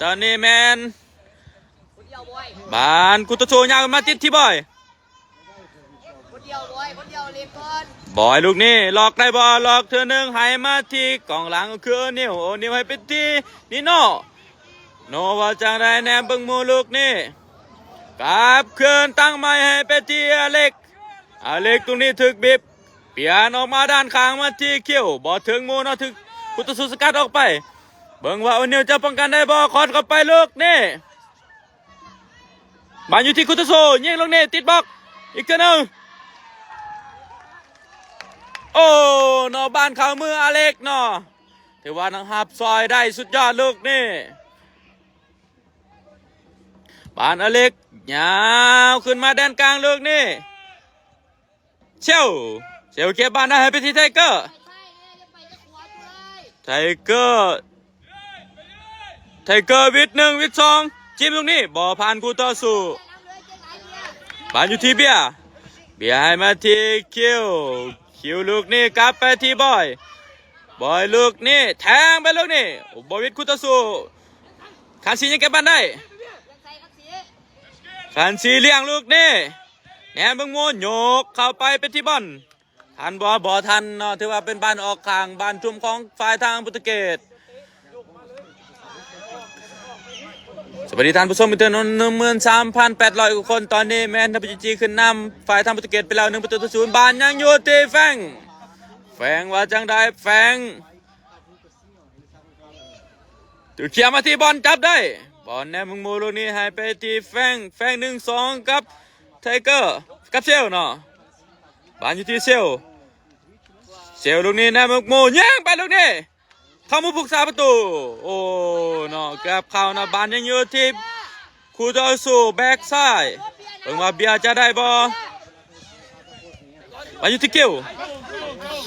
ຕອນນີ້ແມ່ນບານ ຄູ່ຕໍ່ສູ້ຍາວມາຕິດທີ່ບອຍ. ບອຍລູກນີ້ ລັອກໄດ້ບໍ່? ລັອກເທື່ອໜຶ່ງ ໃຫ້ມາທີ່ກອງຫຼັງ ຄືໂອນິວ, ໂອນິວໃຫ້ໄປທີ່ນີໂນ, ໂນວ່າຈັ່ງໃດ? ແນມເບິ່ງໝູ່ລູກນີ້ ກັບຄືນຕັ້ງໃໝ່ໃຫ້ໄປທີ່ອາເລັກ, ອາເລັກຕົງນີ້ຖືກບີບ, ປ່ຽນອອກມາດ້ານຂ້າງມາທີ່ຄິວ ບໍ່ເຖິງໝູ່ເນາະ ຖືກຄູ່ຕໍ່ສູ້ສະກັດອອກໄປ. ເບິ່ງວ່າໂອນິວຈະປ້ອງກັນໄດ້ບໍ່ ຄອດເຂົ້າໄປລູກນີ້ ບານຢູ່ທີ່ຄູ່ຕໍ່ສູ້ ຍິງລູກນີ້ຕິດບລັອກ ອີກເທື່ອໜຶ່ງ. ໂອ້ ເນາະ ບານເຂົ້າມືອາເລັກເນາະ ຖືວ່ານຳຮັບຊ່ອຍໄດ້ສຸດຍອດລູກນີ້. ບານອາເລັກ ຍາວຂຶ້ນມາແດນກາງລູກນີ້ ເຊວ ເຊວເກັບບານໄດ້ໃຫ້ໄປທີ່ໄທເກີ ໄທເກີ ໄທເກີ ວິດໜຶ່ງ ວິດສອງ ຈິ້ມລູກນີ້ ບໍ່ຜ່ານຄູ່ຕໍ່ສູ້. ບານຢູ່ທີ່ເບຍ ເບຍໃຫ້ມາທີ່ຄິວ ຄິວລູກນີ້ກັບໄປທີ່ບອຍ ບອຍລູກນີ້ ແທງໄປລູກນີ້ ບໍ່ວິດຄູ່ຕໍ່ສູ້. ຄັນຊີຍັງເກັບບານໄດ້ ຄັນຊີລ້ຽງລູກນີ້ ແນມເບິ່ງໝູ່ ໂຍກເຂົ້າໄປເປັນທີ່ບອນ ທັນບໍ່ ບໍ່ທັນເນາະ ຖືວ່າເປັນບານອອກຂ້າງ ບານທຸ່ມຂອງຝ່າຍທາງໂປຣຕຸເກດ. ສະບາຍດີທ່ານຜູ້ຊົມອີກເທື່ອໜຶ່ງ ໜຶ່ງໝື່ນສາມພັນແປດຮ້ອຍກວ່າຄົນ. ຕອນນີ້ແມ່ນທຳພີຈີ ຂຶ້ນນຳຝ່າຍທາງໂປຣຕຸເກດໄປແລ້ວ ໜຶ່ງປະຕູຕໍ່ສູນ. ບານຍັງຢູ່ທີ່ແຟງ ແຟງວ່າຈັ່ງໃດ ແຟງ ຖືກເຄຍມາທີ່ບອນ ຈັບໄດ້ ບອນແນມເບິ່ງໝູ່ລູກນີ້ ໃຫ້ໄປທີ່ແຟງ ແຟງ ໜຶ່ງສອງ ກັບໄທເກີ ກັບເຊວເນາະ ບານຢູ່ທີ່ເຊວ ເຊວລູກນີ້ ແນມເບິ່ງໝູ່ ຍິງໄປລູກນີ້ ເຂົ້າມາປຸກສາປະຕູ ໂອ້ ເນາະ ເກືອບເຂົ້າເນາະ ບານຍັງຢູ່ທີ່ ຄູ່ຕໍ່ສູ້ແບັກຊ້າຍ ເບິ່ງວ່າເບຍຈະໄດ້ບໍ່ ມາຢູ່ທີ່ຄິວ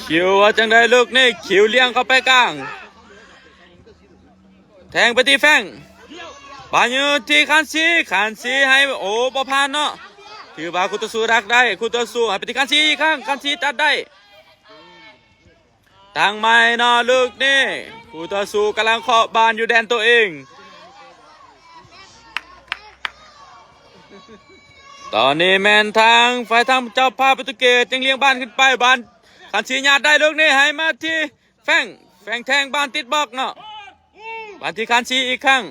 ຄິວວ່າຈັ່ງໃດລູກນີ້ ຄິວລ້ຽງເຂົ້າໄປກາງ ແທງໄປທີ່ແຟງ ບານຢູ່ທີ່ຄັນຊີ ຄັນຊີໃຫ້ ໂອ້ ບໍ່ຜ່ານເນາະ ຖືວ່າຄູ່ຕໍ່ສູ້ດັກໄດ້ ຄູ່ຕໍ່ສູ້ໃຫ້ໄປທີ່ຄັນຊີອີກຄັ້ງ ຄັນຊີຕັດໄດ້ ຕັ້ງໃໝ່ເນາະລູກນີ້ ຄູ່ຕໍ່ສູ້ກຳລັງເຄາະບານຢູ່ແດນໂຕເອງ. ຕອນນີ້ແມ່ນທາງຝ່າຍທາງເຈົ້າພາບໂປຣຕຸເກດຍັງລ້ຽງບານຂຶ້ນໄປ ບານຄັນຊີຍາດໄດ້ລູກນີ້ ໃຫ້ມາທີ່ແຟງ ແຟງແທງບານຕິດບລັອກເນາະ ບານທີ່ຄັນຊີອີກຄັ້ງ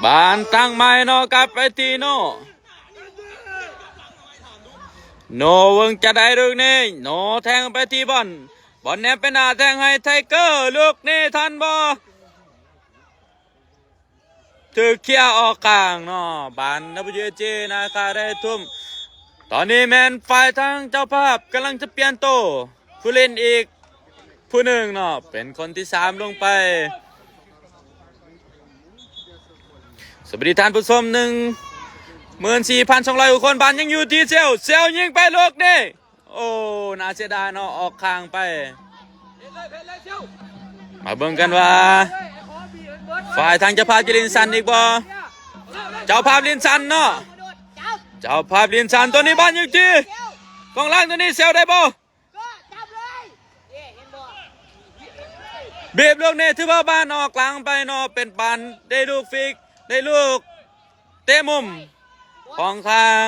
ບານຕັ້ງໃໝ່ເນາະ ກັບໄປທີ່ໂນ ໂນເບິ່ງຈະໄດ້ລູກນີ້ ໂນແທງໄປທີ່ບອນ ບອນແນບໄປໜ້າ ແທງໃຫ້ໄທເກີ ລູກນີ້ທັນບໍ່ ຖືກເຄຍອອກຂ້າງເນາະ ບານ ດັບເບິນຢູເອຈີ ນາຄາໄດ້ທຸ່ມ ຕອນນີ້ແມ່ນຝ່າຍທາງເຈົ້າພາບກຳລັງຈະປ່ຽນໂຕ ຜູ້ຫຼິ້ນອີກຜູ້ໜຶ່ງເນາະ ເປັນຄົນທີສາມລົງໄປ. ສະບາຍດີທ່ານຜູ້ຊົມ ໜຶ່ງໝື່ນສີ່ພັນສອງຮ້ອຍກວ່າຄົນ ບານຍັງຢູ່ທີ່ເຊວ ເຊວຍິງໄປລູກນີ້ ໂອ້ ໜ້າເສຍດາຍເນາະ ອອກຂ້າງໄປ ມາເບິ່ງກັນວ່າ ຝ່າຍທາງເຈົ້າພາບຈະຫຼິ້ນສັ້ນອີກບໍ່ ເຈົ້າພາບຫຼິ້ນສັ້ນເນາະ ເຈົ້າພາບຫຼິ້ນສັ້ນ ຕົວນີ້ບານຢູ່ທີ່ກອງຫຼັງ ຕົວນີ້ເຊວໄດ້ບໍ່ ບີບລູກນີ້ ຖືວ່າບານອອກຫຼັງໄປເນາະ ເປັນບານໄດ້ລູກຟຣີ ໄດ້ລູກເຕະມຸມຂອງທາງ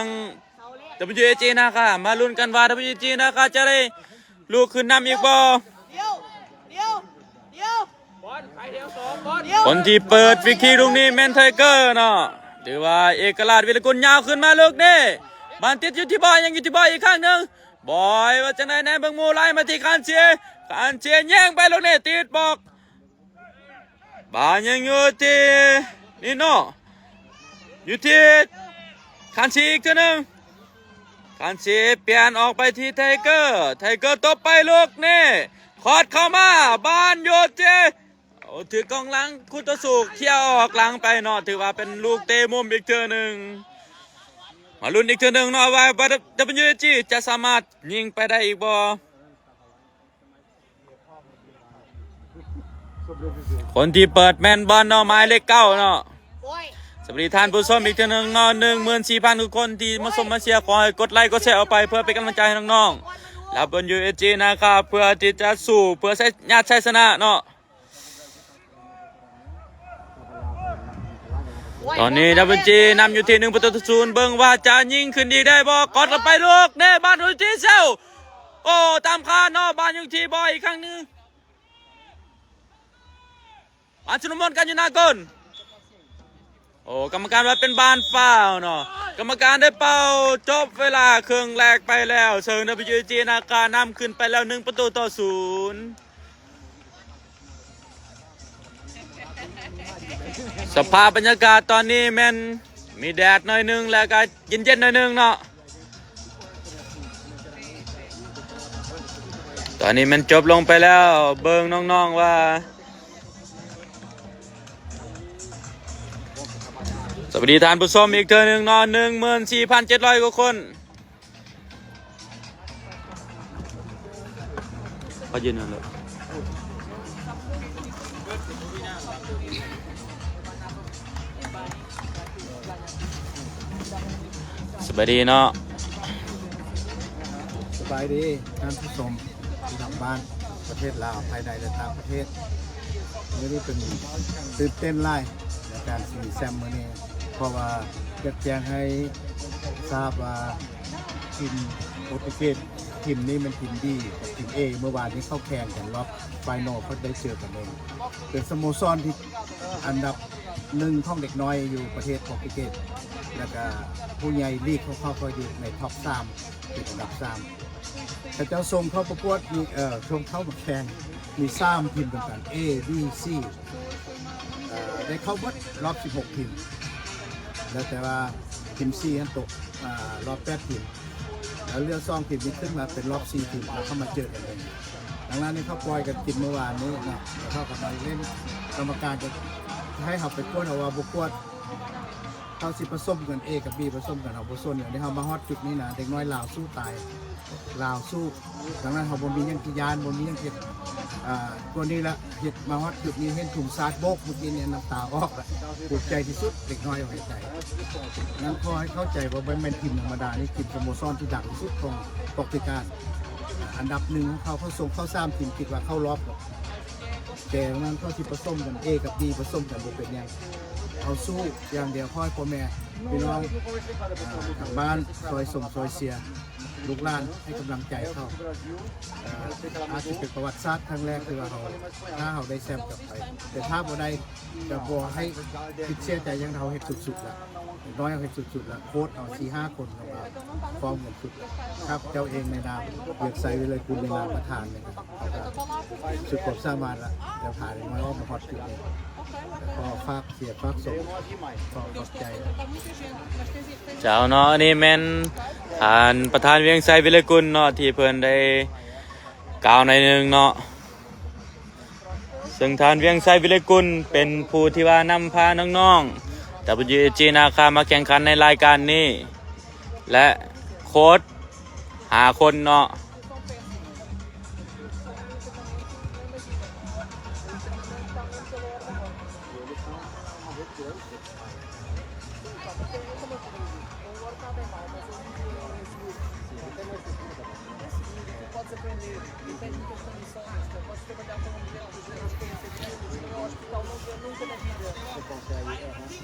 ດັບເບິນຢູເອຈີ ນາຄາ ມາລຸ້ນກັນວ່າ ດັບເບິນຢູເອຈີ ນາຄາ ຈະໄດ້ລູກຂຶ້ນນຳອີກບໍ່ ຄົນທີ່ເປີດຟຣີຄິກລູກນີ້ແມ່ນໄທເກີເນາະ ຖືວ່າເອກະລາດ ວິລະກຸນ ຍາວຂຶ້ນມາລູກນີ້ ບານຕິດຢູ່ທີ່ບອຍ ຍັງຢູ່ທີ່ບອຍອີກຄັ້ງໜຶ່ງ ບອຍວ່າຈັ່ງໃດແນ່ ເບິ່ງໝູ່ໄລ່ມາທີ່ຄັນຊີ ຄັນຊີຍິງໄປລູກນີ້ ຕິດບລັອກ ບານຍັງຢູ່ທີ່ນີໂນ ຢູ່ທີ່ຄັນຊີອີກເທື່ອໜຶ່ງ ຄັນຊີປ່ຽນອອກໄປທີ່ໄທເກີ ໄທເກີຕົບໄປລູກນີ້ ຄອດເຂົ້າມາ ບານຢູ່ທີ່ ໂອ້ ຖືກກອງຫຼັງຄູ່ຕໍ່ສູ້ເຄຍອອກຫຼັງໄປເນາະ ຖືວ່າເປັນລູກເຕະມຸມອີກເທື່ອໜຶ່ງ ມາລຸ້ນອີກເທື່ອໜຶ່ງເນາະວ່າ ດັບເບິນຢູເອຈີ ຈະສາມາດຍິງໄປໄດ້ອີກບໍ່ ຄົນທີ່ເປີດແມ່ນບອນເນາະ ໝາຍເລກເກົ້າເນາະ ສະບາຍດີທ່ານຜູ້ຊົມອີກເທື່ອໜຶ່ງເນາະ ໜຶ່ງໝື່ນສີ່ພັນກວ່າຄົນທີ່ມາຊົມມາເຊຍ ຂໍໃຫ້ກົດໄລກົດແຊອອກໄປ ເພື່ອເປັນກຳລັງໃຈໃຫ້ນ້ອງໆ ແລ້ວເບິ່ງ USG ນາຄາ ເພື່ອທີ່ຈະສູ້ ເພື່ອໃຊ້ ຍາດໄຊຊະນະເນາະ. ຕອນນີ້ WG ນຳຢູ່ທີ່ໜຶ່ງປະຕູຕໍ່ສູນ ເບິ່ງວ່າຈະຍິງຂຶ້ນອີກໄດ້ບໍ່ ກອດເຂົ້າໄປລູກເດ້ ບານຢູ່ທີ່ເຊວ ໂອ້ ຕາມຄາດເນາະ ບານຢູ່ທີ່ບອຍອີກຄັ້ງໜຶ່ງ ມາຊຸນລະມຸນກັນຢູ່ໜ້າໂກນ ໂອ້ ກຳມະການວ່າເປັນບານຟາວເນາະ, ກຳມະການໄດ້ເປົ່າຈົບເວລາເຄິ່ງແລກໄປແລ້ວ ເຊິ່ງ WG ນາຄານຳຂຶ້ນໄປແລ້ວ ໜຶ່ງປະຕູຕໍ່ສູນ. ສະພາບບັນຍາກາດຕອນນີ້ແມ່ນມີແດດໜ້ອຍໜຶ່ງ ແລະກະເຢັນໆໜ້ອຍໜຶ່ງເນາະ. ຕອນນີ້ແມ່ນຈົບລົງໄປແລ້ວ, ເບິ່ງນ້ອງໆວ່າ ສະບາຍດີທ່ານຜູ້ຊົມອີກເທື່ອໜຶ່ງເນາະ, ໜຶ່ງໝື່ນສີ່ພັນເຈັດຮ້ອຍກວ່າຄົນ. ຂໍຢືນຫັ້ນເລີຍ. ສະບາຍດີເນາະ. ສະບາຍດີທ່ານຜູ້ຊົມທີ່ທາງບ້ານ ປະເທດລາວ ພາຍໃນ ແລະ ຕ່າງປະເທດ. ມື້ນີ້ເປັນ ຕື່ນເຕັ້ນຫຼາຍໃນການຊິງແຊ້ມມື້ນີ້ ເພາະວ່າຢາກແຈ້ງໃຫ້ຊາບວ່າ ທີມໂປຣຕຸເກດ ທີມນີ້ແມ່ນທີມ B ກັບທີມ A ເມື່ອວານນີ້ເຂົ້າແຂ່ງກັນ ລອບໄຟນອລ ເຂົາໄດ້ເຈີກັນເອງ. ເປັນສະໂມສອນທີ່ອັນດັບໜຶ່ງຂອງເດັກນ້ອຍຢູ່ປະເທດໂປຣຕຸເກດ ແລ້ວກະຜູ້ໃຫຍ່ລີກຂອງເຂົາກໍຢູ່ໃນທັອບສາມ ເປັນອັນດັບສາມ. ເຂົາເຈົ້າສົ່ງເຂົ້າປະກວດ ມີ ເອີ ສົ່ງເຂົ້າມາແຂ່ງ ມີສາມທີມນຳກັນ A B C ເອີ ໄດ້ເຂົ້າໝົດລອບສິບຫົກທີມ ແລ້ວແຕ່ວ່າທີມ C ຫັ້ນຕົກ ອາ ລອບແປດທີມ ແລ້ວເຫຼືອສອງທີມນີ້ຂຶ້ນມາເປັນລອບສີ່ທີມ ແລ້ວເຂົ້າມາເຈີກັນເອງ. ດັ່ງນັ້ນນີ້ເຂົາປ່ອຍກັນກິນເມື່ອວານນີ້ເນາະ ແລ້ວເຂົາກໍມາເຫຼັ້ນ ກຳມະການກໍໃຫ້ເຮົາໄປກວດ ເຮົາວ່າບໍ່ກວດ. ເຂົາຊິປະສົມກັນ A ກັບ B ປະສົມກັນ ເຮົາບໍ່ສົນ. ດຽວນີ້ເຮົາມາຮອດຈຸດນີ້ນະ ເດັກນ້ອຍລາວສູ້ຕາຍ ລາວສູ້. ດັ່ງນັ້ນເຮົາບໍ່ມີຫຍັງທີ່ຢ້ານ ບໍ່ມີຫຍັງທີ່ ອາ ກວ່ານີ້ລະ. ເຮັດມາຮອດຈຸດນີ້ ເຫັນທຸງຊາດໂບກເມື່ອກີ້ນີ້ ນ້ຳຕາອອກລະ ພູມໃຈທີ່ສຸດ ເດັກນ້ອຍເອົາໃຫ້ໃຈ. ນັ້ນຂໍໃຫ້ເຂົ້າໃຈວ່າບໍ່ແມ່ນທີມທຳມະດາ ນີ້ທີມສະໂມສອນທີ່ດັງທີ່ສຸດຂອງປອກຕິການ ອັນດັບໜຶ່ງຂອງເຂົາ. ເຂົາສົ່ງເຂົ້າສາມທີມ ຄິດວ່າເຂົ້າລອບ ແຕ່ນັ້ນເຂົາຊິປະສົມກັນ A ກັບ B ປະສົມກັນ ບໍ່ເປັນຫຍັງ. ເຮົາສູ້ຢ່າງດຽວ. ຂໍໃຫ້ພໍ່ແມ່ພີ່ນ້ອງ ອາ ທາງບ້ານຊ່ອຍຊົມຊ່ອຍເຊຍລູກຫຼານ ໃຫ້ກຳລັງໃຈເຂົາ. ອາ ອາດຈະເປັນປະຫວັດສາດຄັ້ງແລກທີ່ວ່າເຮົາ ຖ້າເຮົາໄດ້ແຊ້ມກັບໄປ ແຕ່ຖ້າບໍ່ໄດ້ ກໍບໍ່ໃຫ້ຄິດເສຍໃຈຫຍັງ. ເຮົາເຮັດສຸດໆລະ ເດັກນ້ອຍເຮົາເຮັດສຸດໆລະ. ໂຄດເຮົາສີ່ຫ້າຄົນ ເຮົາກໍພ້ອມກັນສຸດລະ. ຂ້າພະເຈົ້າເອງໃນນາມ ວຽງໄຊ ວິໄລກຸນ ໃນນາມປະທານ ແລ້ວກໍສຸດຄວາມສາມາດລະ ແລ້ວພາເດັກນ້ອຍອອກມາຮອດຈຸດນີ້. ຂໍຝາກເຊຍຝາກຊົມ ຂໍຂອບໃຈ. ເຈົ້າເນາະ ອັນນີ້ແມ່ນທ່ານປະທານ ວຽງໄຊ ວິໄລກຸນ ເນາະ ທີ່ເພິ່ນໄດ້ກ່າວໜ້ອຍໜຶ່ງເນາະ. ເຊິ່ງທ່ານ ວຽງໄຊ ວິໄລກຸນ ເປັນຜູ້ທີ່ວ່ານຳພານ້ອງໆ WAG ນາຄາ ມາແຂ່ງຂັນໃນລາຍການນີ້ ແລະ ໂຄດຫ້າຄົນເນາະ.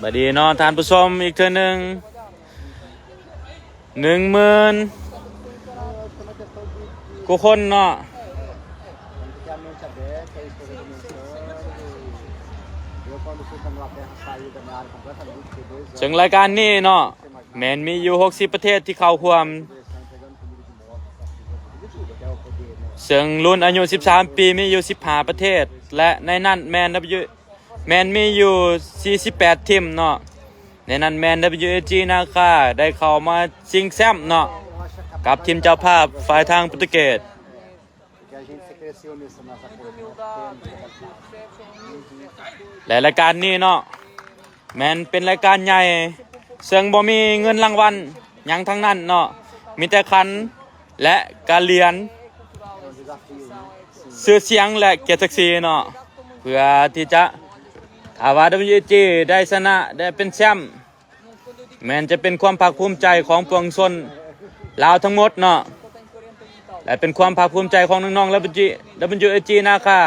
Bom dia ເນາະ ທ່ານຜູ້ຊົມ ອີກເທື່ອໜຶ່ງ ໜຶ່ງໝື່ນກວ່າຄົນເນາະ. ເຊິ່ງລາຍການນີ້ເນາະ ແມ່ນມີຢູ່ຫົກສິບປະເທດທີ່ເຂົ້າຮ່ວມ, ເຊິ່ງລຸ້ນອາຍຸສິບສາມປີມີຢູ່ສິບຫ້າປະເທດ ແລະ ໃນນັ້ນແມ່ນ ແມ່ນມີຢູ່ສີ່ສິບແປດທີມເນາະ. ໃນນັ້ນແມ່ນ WAG ນາຄາ ໄດ້ເຂົ້າມາຊິງແຊ້ມເນາະ ກັບທີມເຈົ້າພາບ ຝ່າຍທາງໂປຣຕຸເກດ. ແລະ ລາຍການນີ້ເນາະ ແມ່ນເປັນລາຍການໃຫຍ່ ເຊິ່ງບໍ່ມີເງິນລາງວັນຫຍັງທັງນັ້ນເນາະ, ມີແຕ່ຂັນ ແລະ ກະຫຼຽນ ຊື່ສຽງ ແລະ ກຽດສັກສີເນາະ, ເພື່ອທີ່ຈະ ຖ້າວ່າ WAG ໄດ້ຊະນະ ໄດ້ເປັນແຊ້ມ ແມ່ນຈະເປັນຄວາມພາກພູມໃຈຂອງປວງຊົນລາວທັງໝົດເນາະ ແລະ ເປັນຄວາມພາກພູມໃຈຂອງນ້ອງໆ WAG ນາຄາ.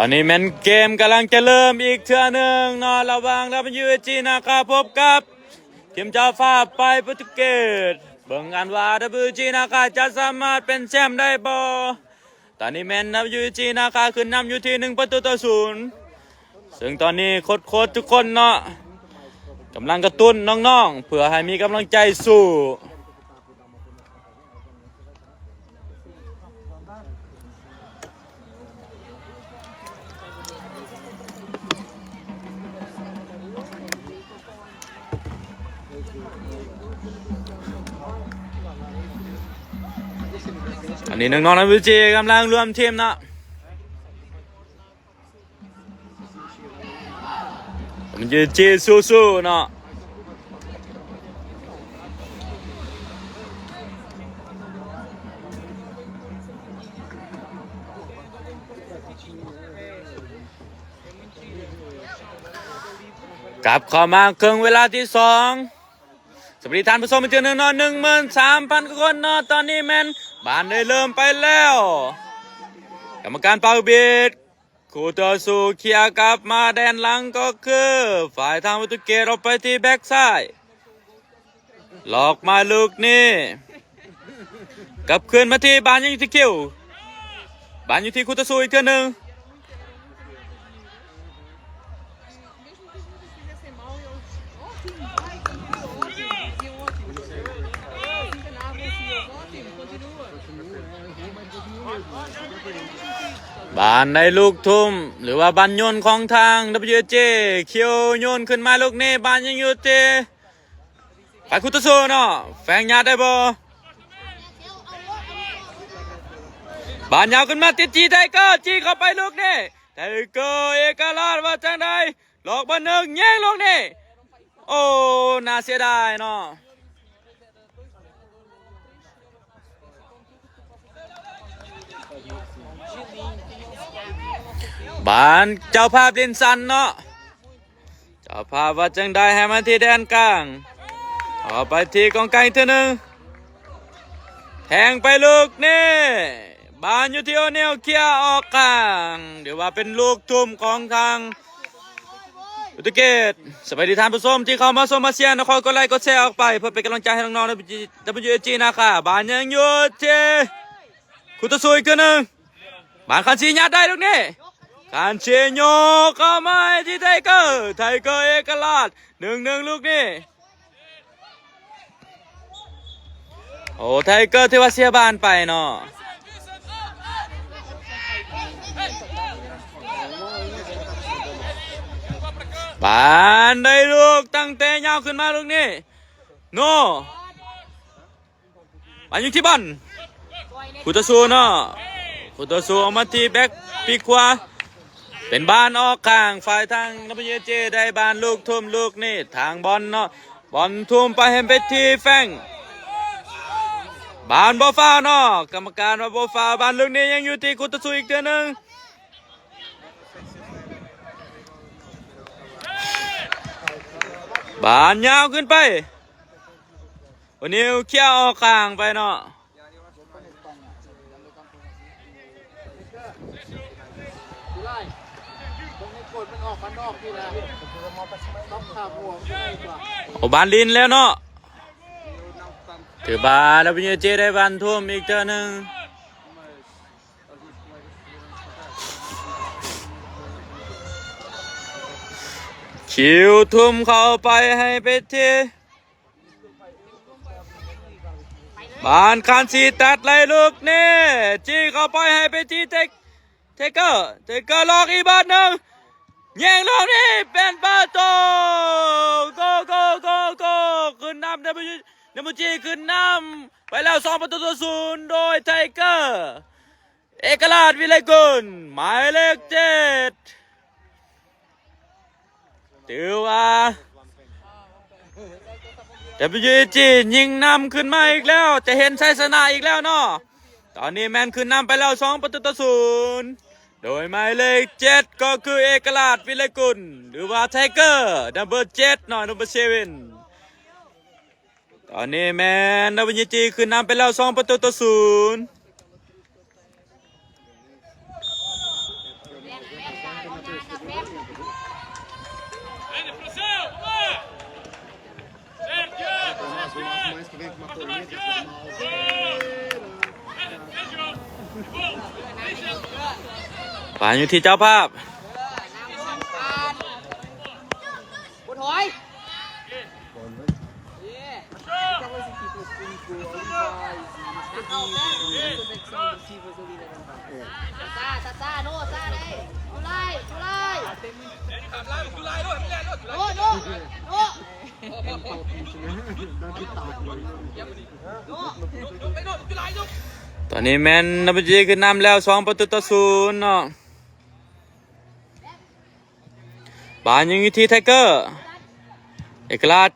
ຕອນນີ້ແມ່ນເກມກຳລັງຈະເລີ່ມອີກເທື່ອໜຶ່ງເນາະ ລະຫວ່າງ WG ນາຄາ ພົບກັບທີມເຈົ້າພາບໄປໂປຣຕຸເກດ. ເບິ່ງກັນວ່າ WG ນາຄາ ຈະສາມາດເປັນແຊ້ມໄດ້ບໍ່? ຕອນນີ້ແມ່ນ WG ນາຄາ ຂຶ້ນນຳຢູ່ທີ່ໜຶ່ງປະຕູຕໍ່ສູນ ເຊິ່ງຕອນນີ້ໂຄດໆທຸກຄົນເນາະ ກຳລັງກະຕຸ້ນນ້ອງໆ ເພື່ອໃຫ້ມີກຳລັງໃຈສູ້. ອັນນີ້ນ້ອງໆ WG ກຳລັງລວມທີມເນາະ. ມັນຢູ່ທີ່ສູ້ໆເນາະ ກັບເຂົ້າມາເຄິ່ງເວລາທີສອງ. ສະບາຍດີທ່ານຜູ້ຊົມອີກເທື່ອໜຶ່ງເນາະ ໜຶ່ງໝື່ນສາມພັນກວ່າຄົນເນາະ. ຕອນນີ້ແມ່ນບານໄດ້ເລີ່ມໄປແລ້ວ ກຳມະການເປົ່າບີດ. ຄູ່ຕໍ່ສູ້ເຄຍກັບມາແດນຫຼັງ ກໍຄືຝ່າຍທາງໂປຣຕຸເກດ ອອກໄປທີ່ແບັກຊ້າຍ ຫຼອກມາລູກນີ້ ກັບຄືນມາທີ່ ບານຍັງຢູ່ທີ່ຄິວ ບານຢູ່ທີ່ຄູ່ຕໍ່ສູ້ອີກເທື່ອໜຶ່ງ. ບານໄດ້ລູກທຸ່ມ ຫຼືວ່າບານໂຍນຂອງທາງ WG ຄິວໂຍນຂຶ້ນມາລູກນີ້ ບານຍັງຢູ່ທີ່ ໄປຄູ່ຕໍ່ສູ້ເນາະ ແຝງຍາດໄດ້ບໍ່? ບານຍາວຂຶ້ນມາຕິດຈີໄທເກີ ຈີເຂົ້າໄປລູກນີ້ ໄທເກີ ເອກະລາດ ວ່າຈັ່ງໃດ? ຫຼອກບານໜຶ່ງ ຍິງລູກນີ້ ໂອ້ ໜ້າເສຍດາຍເນາະ. ບານເຈົ້າພາບຫຼິ້ນສັ້ນເນາະ ເຈົ້າພາບວ່າຈັ່ງໃດ ໃຫ້ມາທີ່ແດນກາງ ເຂົ້າໄປທີ່ກອງກາງອີກເທື່ອໜຶ່ງ ແທງໄປລູກນີ້ ບານຢູ່ທີ່ໂອນິວ ເຄຍອອກຂ້າງ ຖືວ່າເປັນລູກທຸ່ມຂອງທາງໂປຣຕຸເກດ. ສະບາຍດີທ່ານຜູ້ຊົມທີ່ເຂົ້າມາຊົມມາເຊຍເນາະ ຂໍກົດໄລກົດແຊອອກໄປ ເພື່ອເປັນກຳລັງໃຈໃຫ້ນ້ອງໆ WG ນາຄາ. ບານຍັງຢູ່ທີ່ ຄູ່ຕໍ່ສູ້ອີກເທື່ອໜຶ່ງ ບານຄານຊີຍາດໄດ້ລູກນີ້ ຄານຊີໂຍກເຂົ້າມາໃຫ້ທີ່ໄທເກີ ໄທເກີ ເອກະລາດ ໜຶ່ງໜຶ່ງ ລູກນີ້. ໂອ້ ໄທເກີ ຖືວ່າເສຍບານໄປເນາະ ບານໄດ້ລູກຕັ້ງແຕ່ຍາວຂຶ້ນມາລູກນີ້ ໂນ ມາຢູ່ທີ່ບານ ຄູ່ຕໍ່ສູ້ເນາະ ຄູ່ຕໍ່ສູ້ອອກມາທີ່ແບັກປີກຂວາ ເປັນບານອອກຂ້າງ ຝ່າຍທາງ WG ໄດ້ບານລູກທຸ່ມລູກນີ້ ທາງບອນເນາະ ບອນທຸ່ມໄປໃຫ້ໄປທີ່ແຟງ ບານບໍ່ຟາວເນາະ ກຳມະການວ່າບໍ່ຟາວ ບານລູກນີ້ຍັງຢູ່ທີ່ຄູ່ຕໍ່ສູ້ອີກເທື່ອໜຶ່ງ ບານຍາວຂຶ້ນໄປ ໂອນິວເຄຍອອກຂ້າງໄປເນາະ ໂອ ບານຫຼິ້ນແລ້ວເນາະ ຖືວ່າ WG ໄດ້ບານທຸ່ມອີກເທື່ອໜຶ່ງ ຄິວທຸ່ມເຂົ້າໄປໃຫ້ໄປທີ່ ບານຄານຊີຕັດໄລ່ລູກນີ້ ຈີເຂົ້າໄປໃຫ້ໄປທີ່ເທ ເທເກີ ເທເກີ ຫຼອກອີກບາດໜຶ່ງ ຍິງລູກນີ້ເປັນປະຕູ ໂກ ໂກ ໂກ ໂກ ຂຶ້ນນຳ WG ຂຶ້ນນຳໄປແລ້ວ ສອງປະຕູຕໍ່ສູນ ໂດຍໄທເກີ ເອກະລາດ ວິໄລກຸນ ໝາຍເລກເຈັດ ຖືວ່າ WG ຍິງນຳຂຶ້ນມາອີກແລ້ວ ຈະເຫັນໄຊຊະນະອີກແລ້ວເນາະ ຕອນນີ້ແມ່ນຂຶ້ນນຳໄປແລ້ວ ສອງປະຕູຕໍ່ສູນ ໂດຍໝາຍເລກເຈັດ ກໍຄືເອກະລາດ ວິໄລກຸນ ຫຼືວ່າໄທເກີ ນຳເບີເຈັດເນາະ ນຳເບີເຊເວັນ ຕອນນີ້ແມ່ນ WG ຂຶ້ນນຳໄປແລ້ວ ສອງປະຕູຕໍ່ສູນ. ບານຢູ່ທີ່ເຈົ້າພາບ. ບໍ່ຖອຍ ຕອນນີ້ແມ່ນ ດັບເບິນຢູເອ ຂຶ້ນນຳແລ້ວ ສອງປະຕູຕໍ່ສູນເນາະ. ບານຍັງຢູ່ທີ່ໄທເກີ ເອກະລາດ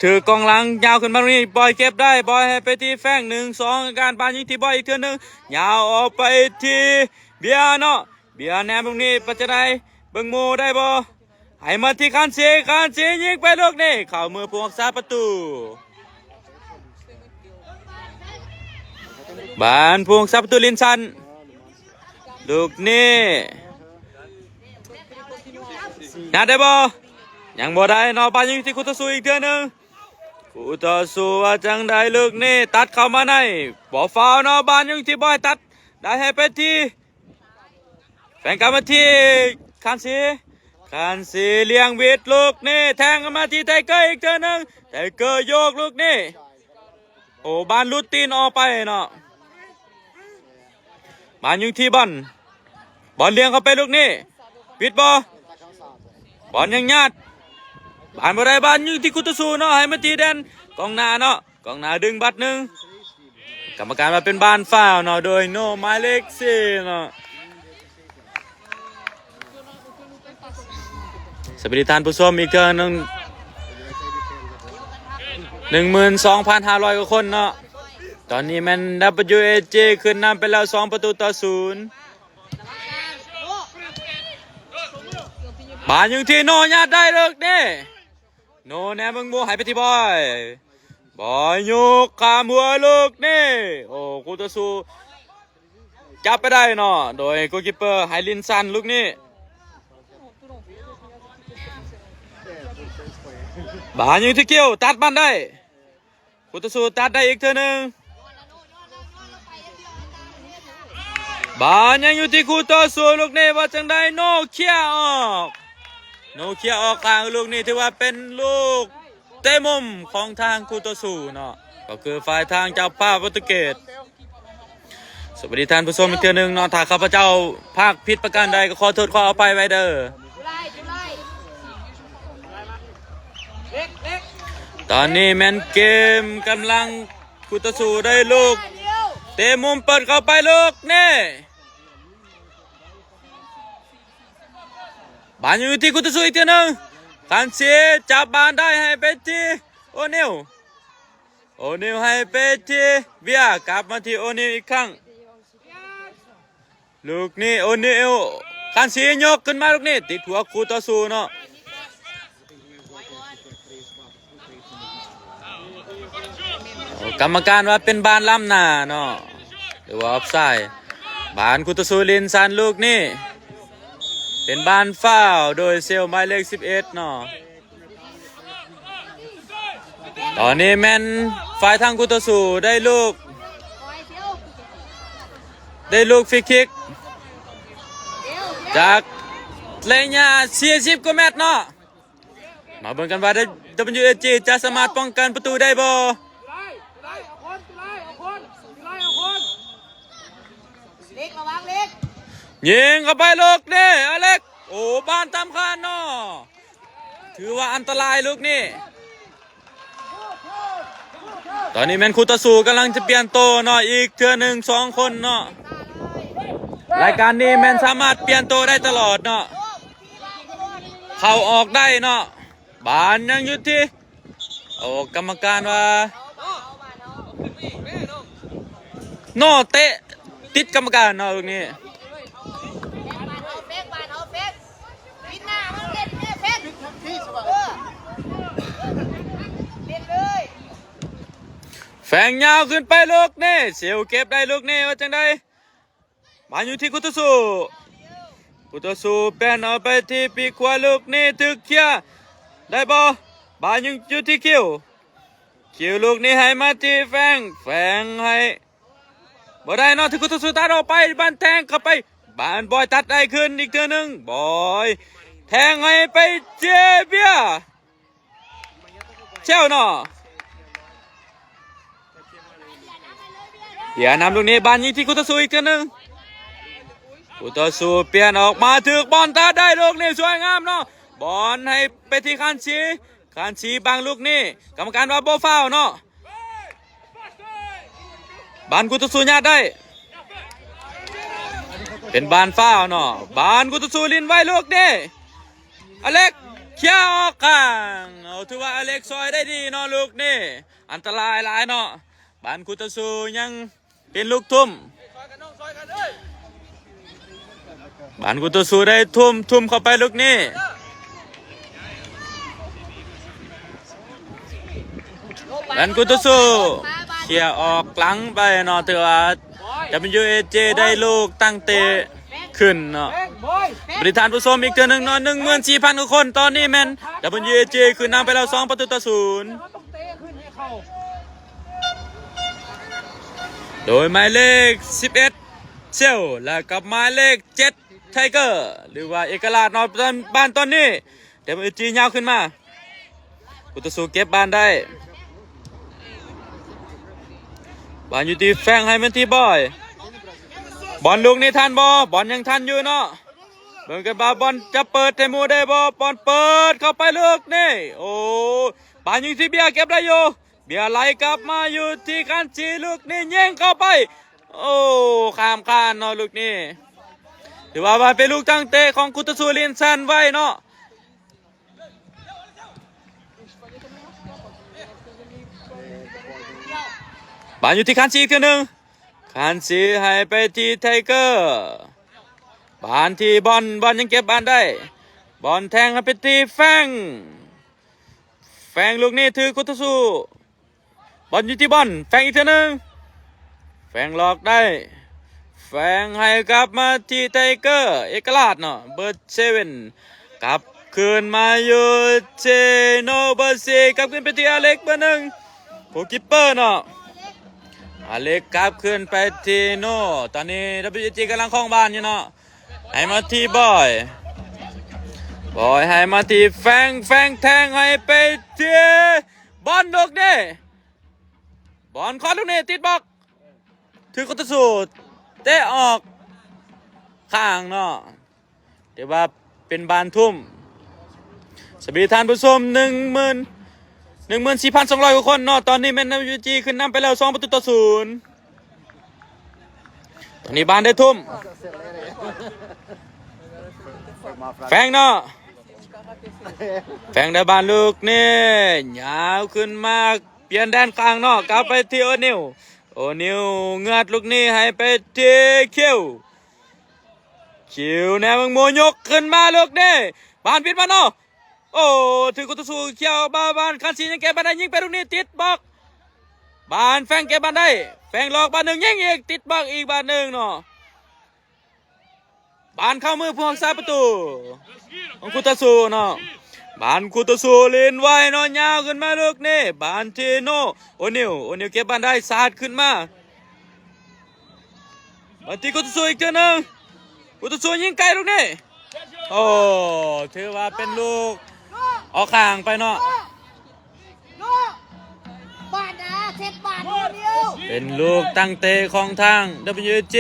ຖືກອງຫຼັງຍາວຂຶ້ນມານີ້ ບອຍເກັບໄດ້ ບອຍໃຫ້ໄປທີ່ແຟງ ໜຶ່ງສອງ ການບານຍັງທີ່ບອຍອີກເທື່ອໜຶ່ງ ຍາວອອກໄປທີ່ເບຍເນາະ. ເບຍແນມລູກນີ້ ປັດຈະໄດ ເບິ່ງໂມໄດ້ບໍ່? ໃຫ້ມາທີ່ຄານເຊ ຄານເຊຍິງໄປລູກນີ້ ເຂົ້າມືຜູ້ຮັກສາປະຕູ. ບານຜູ້ຮັກສາປະຕູ ລິນສັນ ລູກນີ້ ນັດໄດ້ບໍ່? ຍັງບໍ່ໄດ້ເນາະ. ບານຍັງທີ່ຄູ່ຕໍ່ສູ້ອີກເທື່ອໜຶ່ງ ຄູ່ຕໍ່ສູ້ວ່າຈັ່ງໃດ? ລູກນີ້ຕັດເຂົ້າມາໃນ ບໍ່ຟາວເນາະ. ບານຍັງທີ່ບອຍ ຕັດໄດ້ໃຫ້ໄປທີ່ ແຟນກັບມາທີ່ຄານຊີ ຄານຊີລ້ຽງວິດລູກນີ້ ແທງກັນມາທີ່ໄທເກີອີກເທື່ອໜຶ່ງ ໄທເກີໂຍກລູກນີ້ ໂອ້ ບານຫຼຸດຕີນອອກໄປເນາະ. ບານຢູ່ທີ່ບອນ ບອນລ້ຽງເຂົ້າໄປລູກນີ້ ວິດບໍ່? ບອນຍັງຍາດ ບານບໍ່ໄດ້ ບານຢູ່ທີ່ຄູ່ຕໍ່ສູ້ເນາະ ໃຫ້ມາທີ່ແດນກອງໜ້າເນາະ. ກອງໜ້າດຶງບັດໜຶ່ງ ກຳມະການວ່າເປັນບານຟາວເນາະ ໂດຍໂນ ໝາຍເລກສີ່ເນາະ. ສະບາຍດີທ່ານຜູ້ຊົມອີກເທື່ອໜຶ່ງ ໜຶ່ງໝື່ນສອງພັນຫ້າຮ້ອຍກວ່າຄົນເນາະ. ຕອນນີ້ແມ່ນ ດັບເບິນຢູເອ ຂຶ້ນນຳໄປແລ້ວ ສອງປະຕູຕໍ່ສູນ. ບານຢູ່ທີ່ໂນ ຍາດໄດ້ເລີກນີ້ ໂນແນມເບິ່ງໂມ ໃຫ້ໄປທີ່ບອຍ ບອຍຍົກຂ້າມຫົວລູກນີ້ ໂອ້ ຄູ່ຕໍ່ສູ້ຈັບໄປໄດ້ເນາະ ໂດຍໂກລຄີບເປີ ໃຫ້ລິນສັນລູກນີ້ ບານຢູ່ທີ່ຄິວ ຕັດມັນໄດ້ ຄູ່ຕໍ່ສູ້ຕັດໄດ້ອີກເທື່ອໜຶ່ງ. ບານຍັງຢູ່ທີ່ຄູ່ຕໍ່ສູ້ລູກນີ້ ວ່າຈັ່ງໃດ? ໂນເຄຍອອກ ໂນເຄຍອອກຂ້າງ ລູກນີ້ຖືວ່າເປັນລູກເຕະມຸມຂອງທາງຄູ່ຕໍ່ສູ້ເນາະ ກໍຄືຝ່າຍທາງເຈົ້າພາບໂປຣຕຸເກດ. ສະບາຍດີທ່ານຜູ້ຊົມອີກເທື່ອໜຶ່ງເນາະ ຖ້າຂ້າພະເຈົ້າພາກຜິດປະການໃດ ກໍຂໍໂທດຂໍອະໄພໄວ້ເດີ. ຕອນນີ້ແມ່ນເກມກຳລັງ ຄູ່ຕໍ່ສູ້ໄດ້ລູກເຕະມຸມ ເປີດເຂົ້າໄປລູກນີ້ ບານຢູ່ທີ່ຄູ່ຕໍ່ສູ້ອີກເທື່ອໜຶ່ງ ຄານຊີຈັບບານໄດ້ ໃຫ້ໄປທີ່ໂອນິວ ໂອນິວໃຫ້ໄປທີ່ເບຍ ກັບມາທີ່ໂອນິວອີກຄັ້ງ. ລູກນີ້ໂອນິວ ຄານຊີຍົກຂຶ້ນມາລູກນີ້ ຕິດຫົວຄູ່ຕໍ່ສູ້ເນາະ. ໂອ້ ກຳມະການວ່າເປັນບານລ້ຳໜ້າເນາະ ຫຼືວ່າອອບໄຊ. ບານຄູ່ຕໍ່ສູ້ ລິນສັນ ລູກນີ້ເປັນບານຟາວໂດຍເຊວໝາຍເລກສິບເອັດເນາະ. ຕອນນີ້ແມ່ນຝ່າຍທາງຄູ່ຕໍ່ສູ້ໄດ້ລູກ ໄດ້ລູກຟຣີຄິກຈາກໄລຍະສີ່ສິບກວ່າແມັດເນາະ. ມາເບິ່ງກັນວ່າ ດັບເບິນຢູເອ ຈະສາມາດປ້ອງກັນປະຕູໄດ້ບໍ່? ເລັກ ລະວັງເລັກ ຍິງເຂົ້າໄປລູກນີ້ ອາເລັກ ໂອ້ ບານຕາມຄານເນາະ ຖືວ່າອັນຕະລາຍລູກນີ້. ຕອນນີ້ແມ່ນຄູ່ຕໍ່ສູ້ກຳລັງຈະປ່ຽນໂຕເນາະ ອີກເທື່ອໜຶ່ງ ສອງຄົນເນາະ. ລາຍການນີ້ແມ່ນສາມາດປ່ຽນໂຕໄດ້ຕະຫຼອດເນາະ ເຂົ້າອອກໄດ້ເນາະ. ບານຍັງຢູ່ທີ່ ໂອ້ ກຳມະການວ່າ ໂນເຕະຕິດກຳມະການເນາະ ລູກນີ້. ແຝງຍາວຂຶ້ນໄປລູກນີ້ ເຊວເກັບໄດ້ລູກນີ້ ວ່າຈັ່ງໃດ? ມາຢູ່ທີ່ຄູ່ຕໍ່ສູ້ ຄູ່ຕໍ່ສູ້ປ່ຽນອອກໄປທີ່ປີກຂວາ ລູກນີ້ຖືກເຄຍໄດ້ບໍ່? ບານຍັງຢູ່ທີ່ຄິວ ຄິວລູກນີ້ໃຫ້ມາທີ່ແຟງ ແຟງໃຫ້ ບໍ່ໄດ້ເນາະ ຖືກຄູ່ຕໍ່ສູ້ຕັດອອກໄປ ບານແທງເຂົ້າໄປ ບານບອຍຕັດໄດ້ຄືນອີກເທື່ອໜຶ່ງ ບອຍແທງໃຫ້ໄປເຈເບຍ ແຊວເນາະ ເບຍນຳລູກນີ້ ບານຍິງທີ່ຄູ່ຕໍ່ສູ້ອີກເທື່ອໜຶ່ງ ຄູ່ຕໍ່ສູ້ປ່ຽນອອກມາ ຖືກບອນຕັດໄດ້ ລູກນີ້ສວຍງາມເນາະ ບອນໃຫ້ໄປທີ່ຄານຊີ ຄານຊີບັງລູກນີ້ ກຳມະການວ່າບໍ່ຟາວເນາະ ບານຄູ່ຕໍ່ສູ້ຍາດໄດ້ ເປັນບານຟາວເນາະ ບານຄູ່ຕໍ່ສູ້ຫຼິ້ນໄວລູກນີ້ ອາເລັກ ເຄຍອອກຂ້າງ ເອົາ ຖືວ່າອາເລັກຊ່ອຍໄດ້ດີເນາະ ລູກນີ້ ອັນຕະລາຍຫຼາຍເນາະ ບານຄູ່ຕໍ່ສູ້ຍັງ ເປັນລູກທຸ່ມ ບານຄູ່ຕໍ່ສູ້ໄດ້ທຸ່ມ ທຸ່ມເຂົ້າໄປລູກນີ້ ບານຄູ່ຕໍ່ສູ້ເຄຍອອກຫຼັງໄປເນາະ ຖືວ່າ WAJ ໄດ້ລູກຕັ້ງເຕະຂຶ້ນເນາະ ປະຕິທານຜູ້ຊົມອີກເທື່ອໜຶ່ງເນາະ ໜຶ່ງໝື່ນສີ່ພັນກວ່າຄົນ ຕອນນີ້ແມ່ນ WAJ ຂຶ້ນນຳໄປແລ້ວ ສອງປະຕູຕໍ່ສູນ. ໂດຍໝາຍເລກສິບເອັດ ເຊວ ແລະກັບໝາຍເລກເຈັດ ໄທເກີ ຫຼືວ່າເອກະລາດເນາະ ບານຕອນນີ້ WAJ ຍາວຂຶ້ນມາ ຄູ່ຕໍ່ສູ້ເກັບບານໄດ້ ບານຢູ່ທີ່ແຟງ ໃຫ້ມາທີ່ບອຍ ບອນລູກນີ້ທັນບໍ່ ບອນຍັງທັນຢູ່ເນາະ ເບິ່ງກັນວ່າບອນຈະເປີດໃຫ້ໝູ່ໄດ້ບໍ່ ບອນເປີດເຂົ້າໄປລູກນີ້ ໂອ້ ບານຢູ່ທີ່ເບຍ ເກັບໄດ້ຢູ່ ເບຍໄຫຼກັບມາຢູ່ທີ່ຄານຊີ ລູກນີ້ຍິງເຂົ້າໄປ ໂອ້ ຂ້າມຄານເນາະ ລູກນີ້ ຖືວ່າ ວ່າເປັນລູກຕັ້ງເຕະຂອງຄູ່ຕໍ່ສູ້ຫຼິ້ນແຊນໄວເນາະ ບານຢູ່ທີ່ຄານຊີອີກເທື່ອໜຶ່ງ ຄານຊີໃຫ້ໄປທີ່ໄທເກີ ບານທີ່ບອນ ບອນຍັງເກັບບານໄດ້ ບອນແທງໃຫ້ໄປທີ່ແຟງ ແຟງລູກນີ້ຖືກຄູ່ຕໍ່ສູ້ ບອນຢູ່ທີ່ບອນ ແຟງອີກເທື່ອໜຶ່ງ ແຟງຫຼອກໄດ້ ແຟງໃຫ້ກັບມາທີ່ໄທເກີ ເອກະລາດເນາະ ເບີເຊເວັນ ກັບຄືນມາຢູ່ເຈໂນ ເບີສີ່ ກັບຄືນໄປທີ່ອາເລັກ ເບີໜຶ່ງ ໂກລຄິບເປີເນາະ ອາເລັກກັບຄືນໄປທີ່ໂນ ຕອນນີ້ WAJ ກຳລັງຄອງບານຢູ່ເນາະ ໃຫ້ມາທີ່ບອຍ ບອຍໃຫ້ມາທີ່ແຟງ ແຟງແທງໃຫ້ໄປທີ່ບອນລູກນີ້ ບອນຄອດລູກນີ້ຕິດບລັອກ ຖືກຄູ່ຕໍ່ສູ້ເຕະອອກຂ້າງເນາະ ຖືວ່າເປັນບານທຸ່ມ ສະເບຍທ່ານຜູ້ຊົມ ໜຶ່ງໝື່ນ ໜຶ່ງໝື່ນສີ່ພັນສອງຮ້ອຍກວ່າຄົນເນາະ ຕອນນີ້ແມ່ນ WAJ ຂຶ້ນນຳໄປແລ້ວ ສອງປະຕູຕໍ່ສູນ ຕອນນີ້ບານໄດ້ທຸ່ມ ແຟງເນາະ ແຟງໄດ້ບານລູກນີ້ ຍາວຂຶ້ນມາ ປ່ຽນແດນກາງເນາະ ກັບໄປທີ່ໂອນິວ ໂອນິວເງືອດລູກນີ້ໃຫ້ໄປທີ່ຄິວ ຄິວແນວເມືອງໂມຍົກຂຶ້ນມາລູກນີ້ ບານປິດມາເນາະ ໂອ້ ຖືກຄູ່ຕໍ່ສູ້ເຄຍອອກມາ ບານຄານຊີຍັງເກັບມາໄດ້ ຍິງໄປລູກນີ້ຕິດບລັອກ ບານແຟງເກັບບານໄດ້ ແຟງຫຼອກບານໜຶ່ງ ຍິງອີກ ຕິດບລັອກອີກບານໜຶ່ງເນາະ ບານເຂົ້າມືຜູ້ຮັກສາປະຕູຂອງຄູ່ຕໍ່ສູ້ເນາະ ບານຄູ່ຕໍ່ສູ້ຫຼິ້ນໄວເນາະ ຍາວຂຶ້ນມາລູກນີ້ ບານທີ່ໂນ ໂອນິວ ໂອນິວເກັບບານໄດ້ ສາດຂຶ້ນມາ ມາທີ່ຄູ່ຕໍ່ສູ້ອີກເທື່ອໜຶ່ງ ຄູ່ຕໍ່ສູ້ຍິງໄກລູກນີ້ ໂອ້ ຖືວ່າເປັນລູກອອກຂ້າງໄປເນາະ ເປັນລູກຕັ້ງເຕະຂອງທາງ WAJ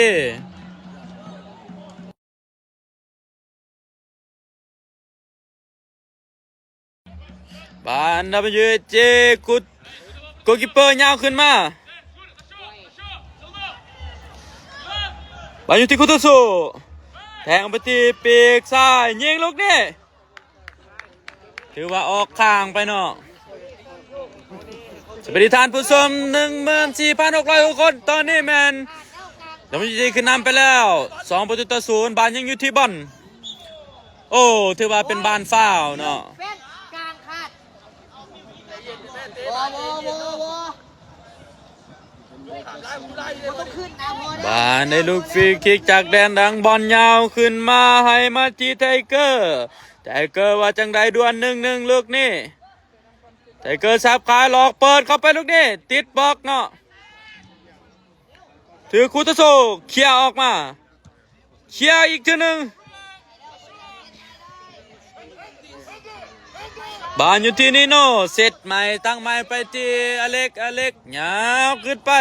ບານ WAJ ກຸດ ໂກລຄິບເປີຍາວຂຶ້ນມາ ບານຢູ່ທີ່ຄູ່ຕໍ່ສູ້ ແທງໄປທີ່ປີກຊ້າຍ ຍິງລູກນີ້ ຖືວ່າອອກຂ້າງໄປເນາະ ສະບາຍດີທ່ານຜູ້ຊົມ ໜຶ່ງໝື່ນສີ່ພັນຫົກຮ້ອຍກວ່າຄົນ ຕອນນີ້ແມ່ນ WAJ ຂຶ້ນນຳໄປແລ້ວ ສອງປະຕູຕໍ່ສູນ ບານຍັງຢູ່ທີ່ບອນ ໂອ້ ຖືວ່າເປັນບານຟາວເນາະ ແຟນກາງຂາດ ບໍ່ ບໍ່ ບໍ່ ບໍ່ ບໍ່ຕ້ອງຂຶ້ນນະ ພໍແລ້ວ ບານໄດ້ລູກຟຣີຄິກຈາກແດນຫຼັງ ບອນຍາວຂຶ້ນມາໃຫ້ມາທີ່ໄທເກີ ໄທເກີວ່າຈັ່ງໃດ ດວນໜຶ່ງໜຶ່ງລູກນີ້ ໄທເກີສາບຂາຫຼອກເປີດເຂົ້າໄປລູກນີ້ ຕິດບລັອກເນາະ. ຖືກຄູໂຕໂຊເຄຍອອກມາ ເຄຍອີກເທື່ອໜຶ່ງ. ບານຢູ່ທີ່ນີໂນ ເຊັດໃໝ່ ຕັ້ງໃໝ່ໄປທີ່ອາເລັກ ອາເລັກຍາວຂຶ້ນໄປ.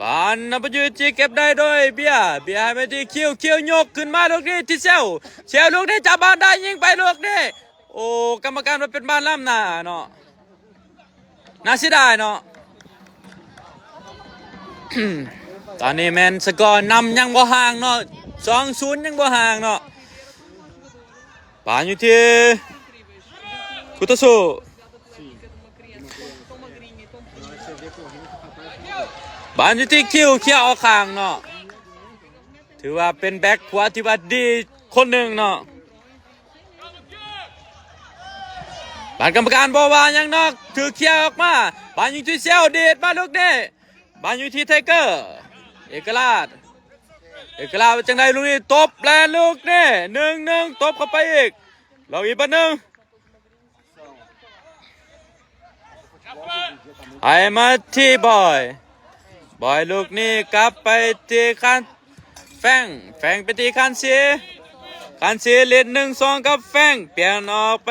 ບານນຳໄປຢູ່ທີ່ເກັບໄດ້ໂດຍເບຍ ເບຍໃຫ້ໄປທີ່ຄິວ ຄິວຍົກຂຶ້ນມາລູກນີ້ທີ່ເຊວ ເຊວລູກນີ້ຈັບບານໄດ້ ຍິງໄປລູກນີ້. ໂອ້ ກຳມະການວ່າເປັນບານລ້ຳໜ້າເນາະ. ໜ້າເສຍດາຍເນາະ. ຕອນນີ້ແມ່ນສະກໍນຳຍັງບໍ່ຫ່າງເນາະ ສອງສູນ ຍັງບໍ່ຫ່າງເນາະ. ບານຢູ່ທີ່ຄຸໂຕຊູ ບານຢູ່ທີ່ຄິວ ເຄຍອອກຂ້າງເນາະ. ຖືວ່າເປັນແບັກຂວາທີ່ວ່າດີຄົນໜຶ່ງເນາະ. ບານກຳມະການບໍ່ວ່າຫຍັງເນາະ ຖືກເຄຍອອກມາ. ບານຢູ່ທີ່ເຊວ ດີດມາລູກນີ້ ບານຢູ່ທີ່ໄທເກີ ເອກະລາດ ເອກະລາດວ່າຈັ່ງໃດລູກນີ້ ຕົບແລ່ນລູກນີ້ ໜຶ່ງໜຶ່ງ ຕົບເຂົ້າໄປອີກ ລອກອີກບານໜຶ່ງ. ໃຫ້ມາທີ່ບອຍ ບອຍລູກນີ້ກັບໄປທີ່ຄານ ແຟງ ແຟງໄປທີ່ຄານຊີ ຄານຊີຫຼິ້ນໜຶ່ງສອງກັບແຟງ ປ່ຽນອອກໄປ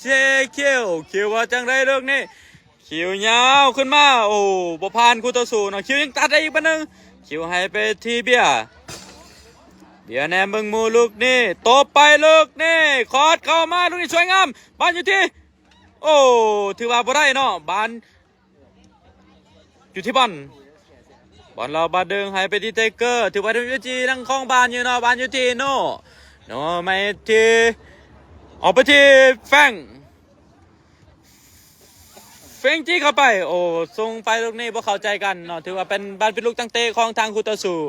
ທີ່ຄິວ ຄິວວ່າຈັ່ງໃດລູກນີ້ ຄິວຍາວຂຶ້ນມາ ໂອ້ ບໍ່ຜ່ານຄູ່ຕໍ່ສູ້ເນາະ. ຄິວຍັງຕັດໄດ້ອີກບາດໜຶ່ງ ຄິວໃຫ້ໄປທີ່ເບຍ ເບຍແນມເບິ່ງໝູ່ລູກນີ້ ຕົບໄປລູກນີ້ ຄອດເຂົ້າມາລູກນີ້ ສວຍງາມ ບານຢູ່ທີ່ ໂອ້ ຖືວ່າບໍ່ໄດ້ເນາະ ບານຢູ່ທີ່ບອນ ບອນລາວບາດດຶງໃຫ້ໄປທີ່ໄທເກີ ຖືວ່າເປັນວິທີທາງຂອງບານຢູ່ເນາະ ບານຢູ່ທີ່ໂນ ໂນໃຫ້ທີ່ ອອກໄປທີ່ແຟງ ແຟງຈີ້ເຂົ້າໄປ ໂອ້ ສົ່ງໄປລູກນີ້ບໍ່ເຂົ້າໃຈກັນເນາະ ຖືວ່າເປັນ ບານເປັນລູກຕັ້ງເຕະຂອງທາງຄູ່ຕໍ່ສູ້.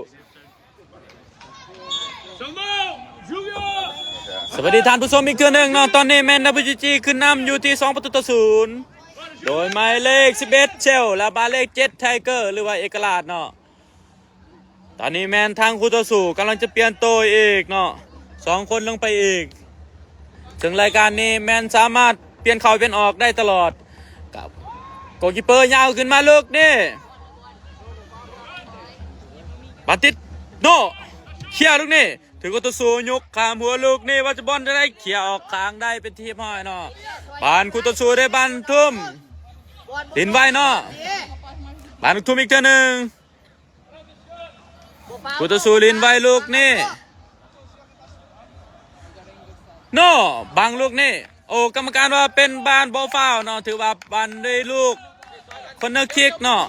ສະບາຍດີທ່ານຜູ້ຊົມອີກເທື່ອໜຶ່ງເນາະ ຕອນນີ້ແມ່ນ WGG ຂຶ້ນນຳຢູ່ທີ່ສອງປະຕູຕໍ່ສູນ ໂດຍໝາຍເລກສິບເອັດ ເຊວ ແລະ ໝາຍເລກເຈັດ ໄທເກີ ຫຼືວ່າເອກະລາດເນາະ. ຕອນນີ້ແມ່ນທາງຄູ່ຕໍ່ສູ້ກຳລັງຈະປ່ຽນໂຕອີກເນາະ ສອງຄົນລົງໄປອີກ ເຊິ່ງລາຍການນີ້ແມ່ນສາມາດປ່ຽນເຂົ້າປ່ຽນອອກໄດ້ຕະຫຼອດ ກັບໂກລຄີເປີຍາວຂຶ້ນມາລູກນີ້ ບານຕິດໂນ ເຄຍລູກນີ້ ຖືກຄູ່ຕໍ່ສູ້ຍົກຂ້າມຫົວລູກນີ້ ວ່າຈະບອນໄດ້ ເຄຍອອກຂ້າງໄດ້ເປັນທີ່ຮຽບຮ້ອຍເນາະ. ບານຄູ່ຕໍ່ສູ້ໄດ້ບານທຸ່ມ ຫຼິ້ນໄວເນາະ ບານທຸ່ມອີກເທື່ອໜຶ່ງ ຄູ່ຕໍ່ສູ້ຫຼິ້ນໄວລູກນີ້ ໂນ ບັງລູກນີ້ ໂອ້ ກຳມະການວ່າເປັນບານບໍ່ຟາວເນາະ ຖືວ່າບານໄດ້ລູກຄອນເນີຄິກເນາະ.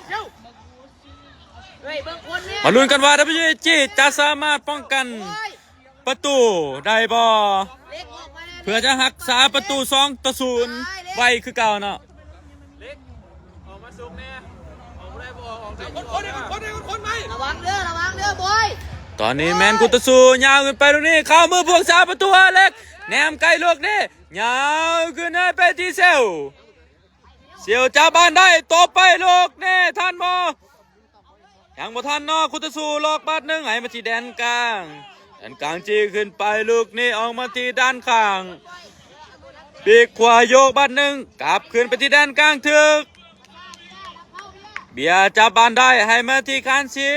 ມາລຸ້ນກັນວ່າ WGG ຈະສາມາດປ້ອງກັນປະຕູໄດ້ບໍ່ ເພື່ອຈະຮັກສາປະຕູສອງຕໍ່ສູນໄວ້ຄືເກົ່າເນາະ. ລະວັງເດີ ລະວັງເດີ ບອຍ. ຕອນນີ້ແມ່ນຄູ່ຕໍ່ສູ້ຍາວຂຶ້ນໄປລູກນີ້ ເຂົ້າມືພວກສາປະຕູ ອາເລັກ ແນມໄກລູກນີ້ ຍາວຂຶ້ນໃຫ້ໄປທີ່ເຊວ ເຊວຈັບບານໄດ້ ຕົບໄປລູກນີ້ ທັນບໍ່? ຍັງບໍ່ທັນເນາະ ຄູ່ຕໍ່ສູ້ລັອກບາດໜຶ່ງ ໃຫ້ມາທີ່ແດນກາງ ແດນກາງຈີ້ຂຶ້ນໄປລູກນີ້ ອອກມາທີ່ດ້ານຂ້າງ ປີກຂວາໂຍກບາດໜຶ່ງ ກັບຄືນໄປທີ່ແດນກາງ ຖືກເບຍຈັບບານໄດ້ ໃຫ້ມາທີ່ຄານຊີ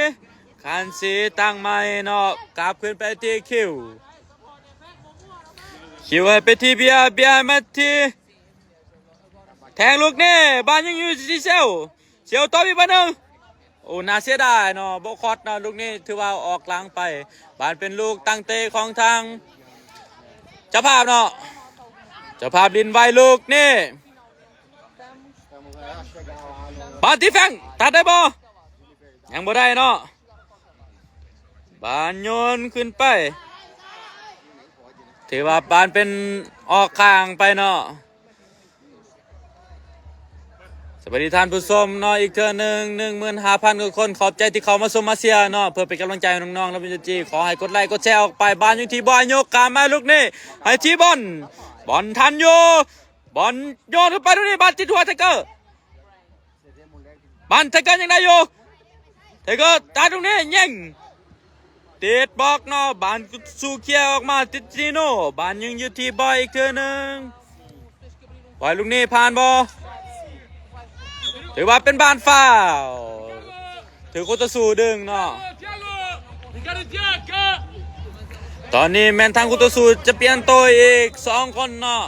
ຄານຊີຕັ້ງໃໝ່ເນາະ ກັບຄືນໄປທີ່ຄິວ ຄິວໃຫ້ໄປທີ່ເບຍ ເບຍໃຫ້ມາທີ່ ແທງລູກນີ້ ບານຍັງຢູ່ທີ່ເຊວ ເຊວຕໍ່ອີກບາດໜຶ່ງ ໂອ້ ໜ້າເສຍດາຍເນາະ ບໍ່ຄອດເນາະ ລູກນີ້ຖືວ່າອອກຫຼັງໄປ ບານເປັນລູກຕັ້ງເຕະຂອງທາງເຈົ້າພາບເນາະ ເຈົ້າພາບຫຼິ້ນໄວລູກນີ້ ບານທີ່ແຟງ ຕັດໄດ້ບໍ່? ຍັງບໍ່ໄດ້ເນາະ ບານໂຍນຂຶ້ນໄປ ຖືວ່າບານເປັນອອກຂ້າງໄປເນາະ. ສະບາຍດີທ່ານຜູ້ຊົມເນາະ ອີກເທື່ອໜຶ່ງ ໜຶ່ງໝື່ນຫ້າພັນກວ່າຄົນ ຂອບໃຈທີ່ເຂົ້າມາຊົມມາເຊຍເນາະ ເພື່ອເປັນກຳລັງໃຈໃຫ້ນ້ອງໆ ແລະ ເປັນຈິງ ຂໍໃຫ້ກົດໄລກົດແຊອອກໄປ ບານຢູ່ທີ່ບອຍ ຍົກຂ້າມມາລູກນີ້ ໃຫ້ທີ່ບອນ ບອນທັນຢູ່ ບອນໂຍນຂຶ້ນໄປລູກນີ້ ບານຕິດຫົວໄທເກີ ບານໄທເກີຍັງໄດ້ຢູ່ ໄທເກີຕັດລູກນີ້ຍິງ ຕິດບລັອກເນາະ ບານຊູເຄຍອອກມາຕິດຈີໂນ ບານຍັງຢູ່ທີ່ບອຍອີກເທື່ອໜຶ່ງ ບອຍລູກນີ້ຜ່ານບໍ່? ຖືວ່າເປັນບານຟາວ ຖືກຄູ່ຕໍ່ສູ້ດຶງເນາະ. ຕອນນີ້ແມ່ນທາງຄູ່ຕໍ່ສູ້ຈະປ່ຽນໂຕອີກສອງຄົນເນາະ.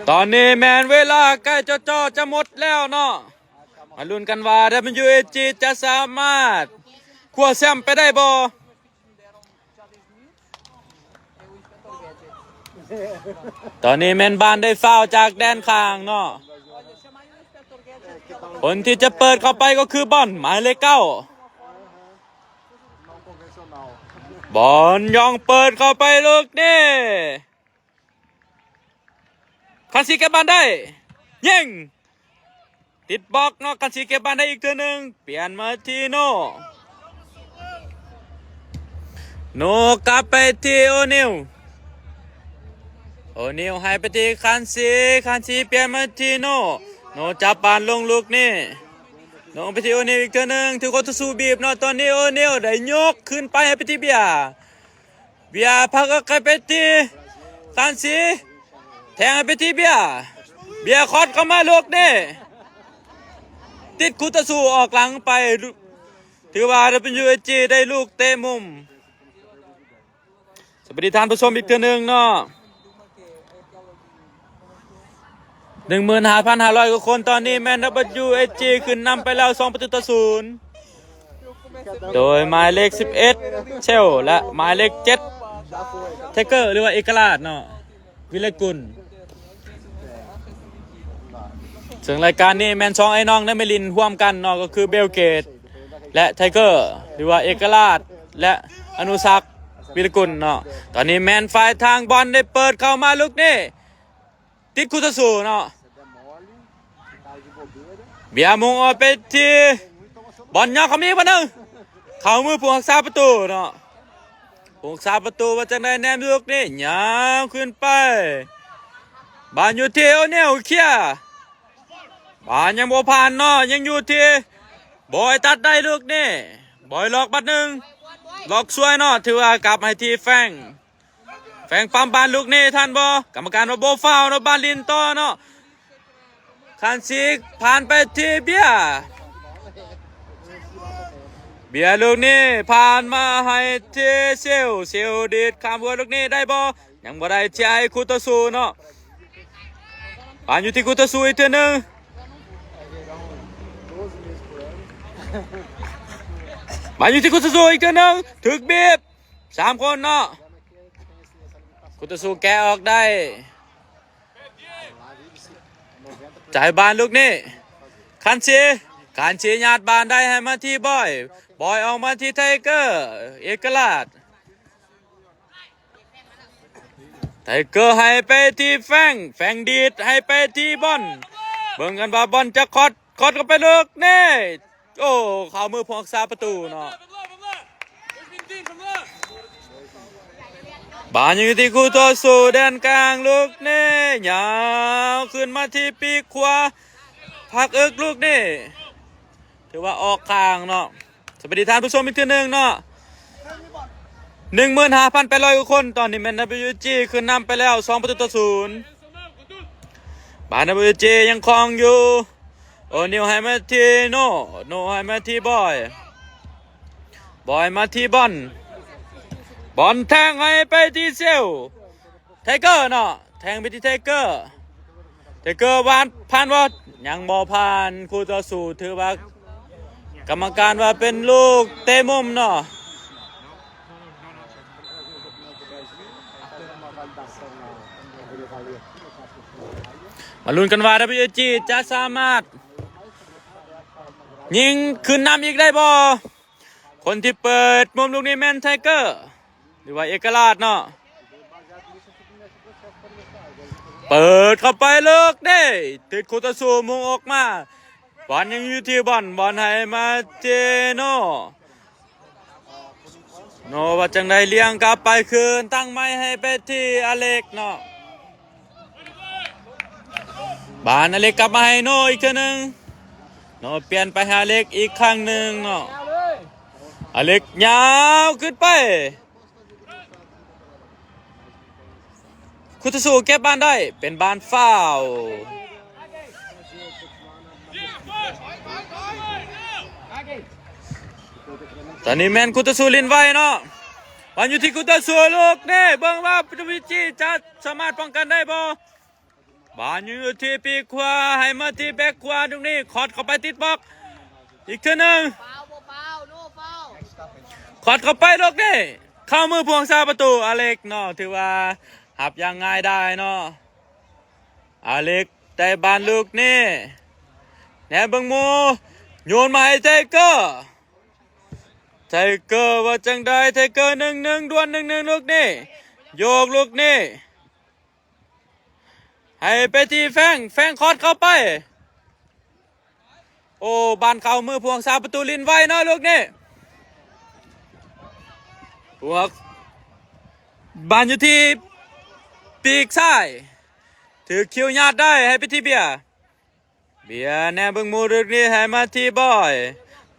ຕອນນີ້ແມ່ນເວລາໃກ້ເຈາະໆຈະໝົດແລ້ວເນາະ. ມາລຸ້ນກັນວ່າ WAG ຈະສາມາດຄວ້າແຊ້ມໄປໄດ້ບໍ່? ຕອນນີ້ແມ່ນບານໄດ້ຟາວຈາກແດນຂ້າງເນາະ. ຄົນທີ່ຈະເປີດເຂົ້າໄປກໍຄືບອນ ໝາຍເລກເກົ້າ. ບອນຢອງເປີດເຂົ້າໄປລູກນີ້. ຄັນຊີເກັບບານໄດ້ ຍິງ ຕິດບລັອກເນາະ. ຄັນຊີເກັບບານໄດ້ອີກເທື່ອໜຶ່ງ ປ່ຽນມາທີ່ໂນ ໂນກັບໄປທີ່ໂອນິວ ໂອນິວໃຫ້ໄປທີ່ຄັນຊີ ຄັນຊີປ່ຽນມາທີ່ໂນ ໂນຈັບບານລົງລູກນີ້ ໂນໄປທີ່ໂອນິວອີກເທື່ອໜຶ່ງ ຖືກຄູ່ຕໍ່ສູ້ບີບເນາະ. ຕອນນີ້ໂອນິວໄດ້ຍົກຂຶ້ນໄປໃຫ້ໄປທີ່ເບຍ ເບຍພັກອອກໄປທີ່ຄັນຊີ ແທງໃຫ້ໄປທີ່ເບຍ ເບຍຄອດເຂົ້າມາລູກນີ້ ຕິດຄູ່ຕໍ່ສູ້ອອກຫຼັງໄປ. ຖືວ່າ WAG ໄດ້ລູກເຕະມຸມ. ສະບາຍດີທ່ານຜູ້ຊົມອີກເທື່ອໜຶ່ງເນາະ. ໜຶ່ງໝື່ນຫ້າພັນຫ້າຮ້ອຍກວ່າຄົນ ຕອນນີ້ແມ່ນ WAG ຂຶ້ນນຳໄປແລ້ວສອງປະຕູຕໍ່ສູນ ໂດຍໝາຍເລກສິບເອັດ ເຊວ ແລະ ໝາຍເລກເຈັດ ໄທເກີ ຫຼືວ່າເອກະລາດເນາະ ວິລະກຸນ. ເຊິ່ງລາຍການນີ້ແມ່ນສອງອ້າຍນ້ອງໄດ້ມາຫຼິ້ນຮ່ວມກັນເນາະ ກໍຄືເບວເກດ ແລະ ໄທເກີ ຫຼືວ່າເອກະລາດ ແລະ ອະນຸສັກ ວິລະກຸນເນາະ. ຕອນນີ້ແມ່ນຝ່າຍທາງບອນໄດ້ເປີດເຂົ້າມາລູກນີ້ ຕິດຄູ່ຕໍ່ສູ້ເນາະ ເບຍມຸງອອກໄປທີ່ ບອນຍາວເຂົ້າມາອີກບານໜຶ່ງ ເຂົ້າມືຜູ້ຮັກສາປະຕູເນາະ. ຜູ້ຮັກສາປະຕູວ່າຈັ່ງໃດ ແນມລູກນີ້ຍາວຂຶ້ນໄປ ບານຢູ່ທີ່ໂອນິວ ເຄຍ ບານຍັງບໍ່ຜ່ານເນາະ ຍັງຢູ່ທີ່ບອຍ ຕັດໄດ້ລູກນີ້ ບອຍລັອກບາດໜຶ່ງ ລັອກສວຍເນາະ. ຖືວ່າກັບໃຫ້ທີ່ແຟງ ແຟງປ້ຳບານລູກນີ້ທັນບໍ່? ກຳມະການວ່າບໍ່ຟາວເນາະ ບານຫຼິ້ນຕໍ່ເນາະ. ຄັນຊີຜ່ານໄປທີ່ເບຍ ເບຍລູກນີ້ຜ່ານມາໃຫ້ທີ່ເຊວ ເຊວດີດຂ້າມຫົວລູກນີ້ໄດ້ບໍ່? ຍັງບໍ່ໄດ້ ເຊຍໃຫ້ຄູ່ຕໍ່ສູ້ເນາະ. ບານຢູ່ທີ່ຄູ່ຕໍ່ສູ້ອີກເທື່ອໜຶ່ງ ບານຢູ່ທີ່ຄູ່ຕໍ່ສູ້ອີກເທື່ອໜຶ່ງ ຖືກບີບ ສາມຄົນເນາະ. ຄູ່ຕໍ່ສູ້ແກະອອກໄດ້ ຈ່າຍບານລູກນີ້ ຄັນຊີ ຄັນຊີຍາດບານໄດ້ໃຫ້ມາທີ່ບອຍ ບອຍອອກມາທີ່ໄທເກີ ເອກະລາດ ໄທເກີໃຫ້ໄປທີ່ແຟງ ແຟງດີດໃຫ້ໄປທີ່ບອນ ເບິ່ງກັນວ່າບອນຈະຄອດ ຄອດເຂົ້າໄປລູກນີ້ ໂອ້ ເຂົ້າມືຜູ້ຮັກສາປະຕູເນາະ. ບານຢູ່ທີ່ຄູ່ຕໍ່ສູ້ແດນກາງລູກນີ້ ຍາວຂຶ້ນມາທີ່ປີກຂວາ ພັກເອິກລູກນີ້ ຖືວ່າອອກຂ້າງເນາະ. ສະບາຍດີທ່ານຜູ້ຊົມອີກເທື່ອໜຶ່ງເນາະ. ໜຶ່ງໝື່ນຫ້າພັນແປດຮ້ອຍກວ່າຄົນ ຕອນນີ້ແມ່ນ WAG ຂຶ້ນນຳໄປແລ້ວສອງປະຕູຕໍ່ສູນ. ບານ WAG ຍັງຄອງຢູ່ ໂອນິວໃຫ້ມາທີ່ໂນ ໂນໃຫ້ມາທີ່ບອຍ ບອຍມາທີ່ບອນ ບອນແທງໃຫ້ໄປທີ່ເຊວ ໄທເກີເນາະ ແທງໄປທີ່ໄທເກີ ໄທເກີວາດຜ່ານບໍ່? ຍັງບໍ່ຜ່ານ ຄູ່ຕໍ່ສູ້ ຖືວ່າກຳມະການວ່າເປັນລູກເຕະມຸມເນາະ. ມາລຸ້ນກັນວ່າ WAG ຈະສາມາດຍິງຂຶ້ນນຳອີກໄດ້ບໍ່? ຄົນທີ່ເປີດມຸມລູກນີ້ແມ່ນໄທເກີ ຫຼືວ່າເອກະລາດເນາະ. ເປີດເຂົ້າໄປເລິກເດ້ ຕິດຄູ່ຕໍ່ສູ້ມຸງອອກມາ ບອນຍັງຢູ່ທີ່ບອນ ບອນໃຫ້ມາເຈໂນ ໂນວ່າຈັ່ງໃດ ລ້ຽງກັບໄປຄືນ ຕັ້ງໃໝ່ໃຫ້ໄປທີ່ອາເລັກເນາະ. ບານອາເລັກກັບມາໃຫ້ໂນອີກເທື່ອໜຶ່ງ ໂນປ່ຽນໄປຫາອາເລັກອີກຄັ້ງໜຶ່ງເນາະ. ອາເລັກຍາວຂຶ້ນໄປ ຄຸດທະຊູເກັບບານໄດ້ ເປັນບານຟາວ. ຕອນນີ້ແມ່ນຄຸດທະຊູຫຼິ້ນໄວເນາະ ບານຢູ່ທີ່ຄຸດທະຊູ ລູກນີ້ ເບິ່ງວ່າ Davichi ຈະສາມາດປ້ອງກັນໄດ້ບໍ່? ບານຢູ່ທີ່ປີກຂວາ ໃຫ້ມາທີ່ແບັກຂວາ ລູກນີ້ ຄອດເຂົ້າໄປຕິດບລັອກ ອີກເທື່ອໜຶ່ງ ຄອດເຂົ້າໄປລູກນີ້ ເຂົ້າມືຜູ້ຮັກສາປະຕູ ອາເລັກເນາະ ຖືວ່າຮັບຢ່າງງ່າຍດາຍເນາະ. ອາເລັກໄດ້ບານລູກນີ້ ແນມເບິ່ງໝູ່ ໂຍນມາໃຫ້ໄທເກີ ໄທເກີວ່າຈັ່ງໃດ? ໄທເກີ ໜຶ່ງໜຶ່ງ ດວນ ໜຶ່ງໜຶ່ງ ລູກນີ້ ໂຍກລູກນີ້ ໃຫ້ໄປທີ່ແຟງ ແຟງຄອດເຂົ້າໄປ ໂອ້ ບານເຂົ້າມືຜູ້ຮັກສາປະຕູ ຫຼິ້ນໄວເນາະລູກນີ້ ພວກ ບານຢູ່ທີ່ປີກຊ້າຍ ຖືກຄິວຍາດໄດ້ ໃຫ້ໄປທີ່ເບຍ ເບຍແນມເບິ່ງໝູ່ລູກນີ້ ໃຫ້ມາທີ່ບອຍ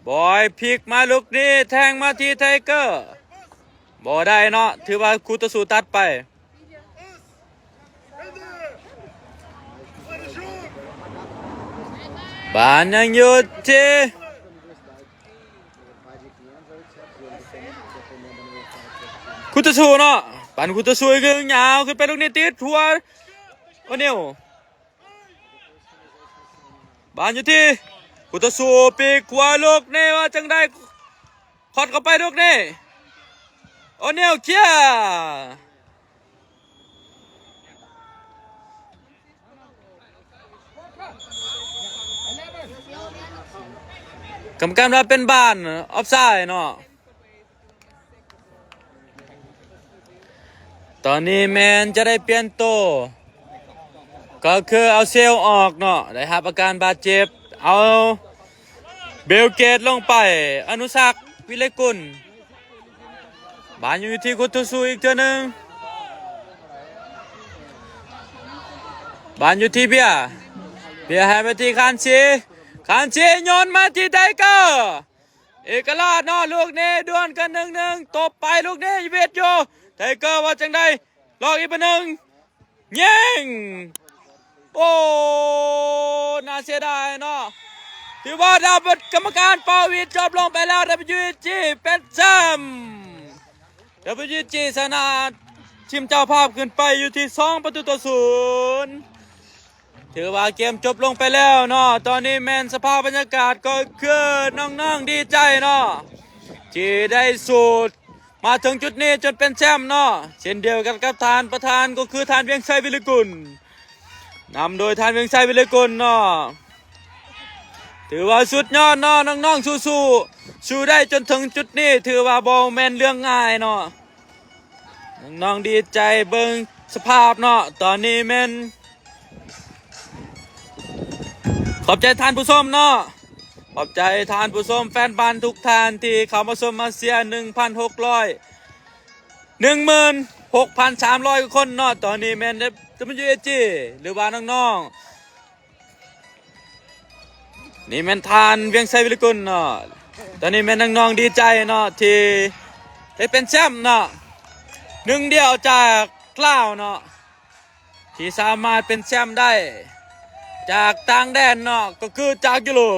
ບອຍພິກມາລູກນີ້ ແທງມາທີ່ໄທເກີ ບໍ່ໄດ້ເນາະ ຖືວ່າຄູ່ຕໍ່ສູ້ຕັດໄປ. ບານຍັງຢູ່ທີ່ຄູ່ຕໍ່ສູ້ເນາະ ປັນຄູ່ຕໍ່ສູ້ອີກ ຍາວຂຶ້ນໄປລູກນີ້ ຕິດຫົວ ໂອນິວ ບານຢູ່ທີ່ຄູ່ຕໍ່ສູ້ ປີກຂວາ ລູກນີ້ວ່າຈັ່ງໃດ? ຄອດເຂົ້າໄປລູກນີ້ ໂອນິວເຄຍ ກຳມະການວ່າເປັນບານອອບໄຊເນາະ. ຕອນນີ້ແມ່ນຈະໄດ້ປ່ຽນໂຕ ກໍຄືເອົາເຊວອອກເນາະ ໄດ້ຮັບອາການບາດເຈັບ ເອົາເບວເກດລົງໄປ ອະນຸສັກ ວິໄລກຸນ ບານຢູ່ທີ່ຄຸດທະຊູອີກເທື່ອໜຶ່ງ ບານຢູ່ທີ່ເບຍ ເບຍໃຫ້ໄປທີ່ຄານຊີ ຄານຊີໂຍນມາທີ່ໄທເກີ ເອກະລາດເນາະ ລູກນີ້ດວນກັນ ໜຶ່ງໜຶ່ງ ຕົບໄປລູກນີ້ ເວດໂຍ ໄທເກີວ່າຈັ່ງໃດ? ລອກອີກບານໜຶ່ງ ຍິງ ໂອ້ ໜ້າເສຍດາຍເນາະ ຖືວ່າ ກຳມະການເປົ່າຫວີດ ຈົບລົງໄປແລ້ວ ດັບເບິນຢູເອສຈີ ເປັນແຊ້ມ ດັບເບິນຢູເອສຈີ ຊະນະທີມເຈົ້າພາບຂຶ້ນໄປຢູ່ທີ່ສອງປະຕູຕໍ່ສູນ ຖືວ່າເກມຈົບລົງໄປແລ້ວເນາະ. ຕອນນີ້ແມ່ນສະພາບບັນຍາກາດກໍຄືນ້ອງໆດີໃຈເນາະ ທີ່ໄດ້ສູ້ມາເຖິງຈຸດນີ້ຈົນເປັນແຊ້ມເນາະ ເຊັ່ນດຽວກັນກັບທ່ານປະທານກໍຄືທ່ານວຽງໄຊ ວິໄລກຸນ ນຳໂດຍທ່ານວຽງໄຊ ວິໄລກຸນເນາະ ຖືວ່າສຸດຍອດເນາະ ນ້ອງໆສູ້ໆ ສູ້ໄດ້ຈົນເຖິງຈຸດນີ້ ຖືວ່າບໍ່ແມ່ນເລື່ອງງ່າຍເນາະ. ນ້ອງໆດີໃຈເບິ່ງສະພາບເນາະ ຕອນນີ້ແມ່ນ ຂອບໃຈທ່ານຜູ້ຊົມເນາະ ຂອບໃຈທ່ານຜູ້ຊົມ ແຟນບານທຸກທ່ານທີ່ເຂົ້າມາຊົມມາເຊຍ ໜຶ່ງພັນຫົກຮ້ອຍ ໜຶ່ງໝື່ນຫົກພັນສາມຮ້ອຍກວ່າຄົນເນາະ. ຕອນນີ້ແມ່ນ ດັບເບິນຢູເອສຈີ ຫຼືວ່ານ້ອງໆ ນີ້ແມ່ນທ່ານວຽງໄຊ ວິໄລກຸນເນາະ ຕອນນີ້ແມ່ນນ້ອງໆດີໃຈເນາະ ທີ່ໄດ້ເປັນແຊ້ມເນາະ ໜຶ່ງດຽວຈາກລາວເນາະ ທີ່ສາມາດເປັນແຊ້ມໄດ້ຈາກຕ່າງແດນເນາະ ກໍຄືຈາກຢູໂຣບ.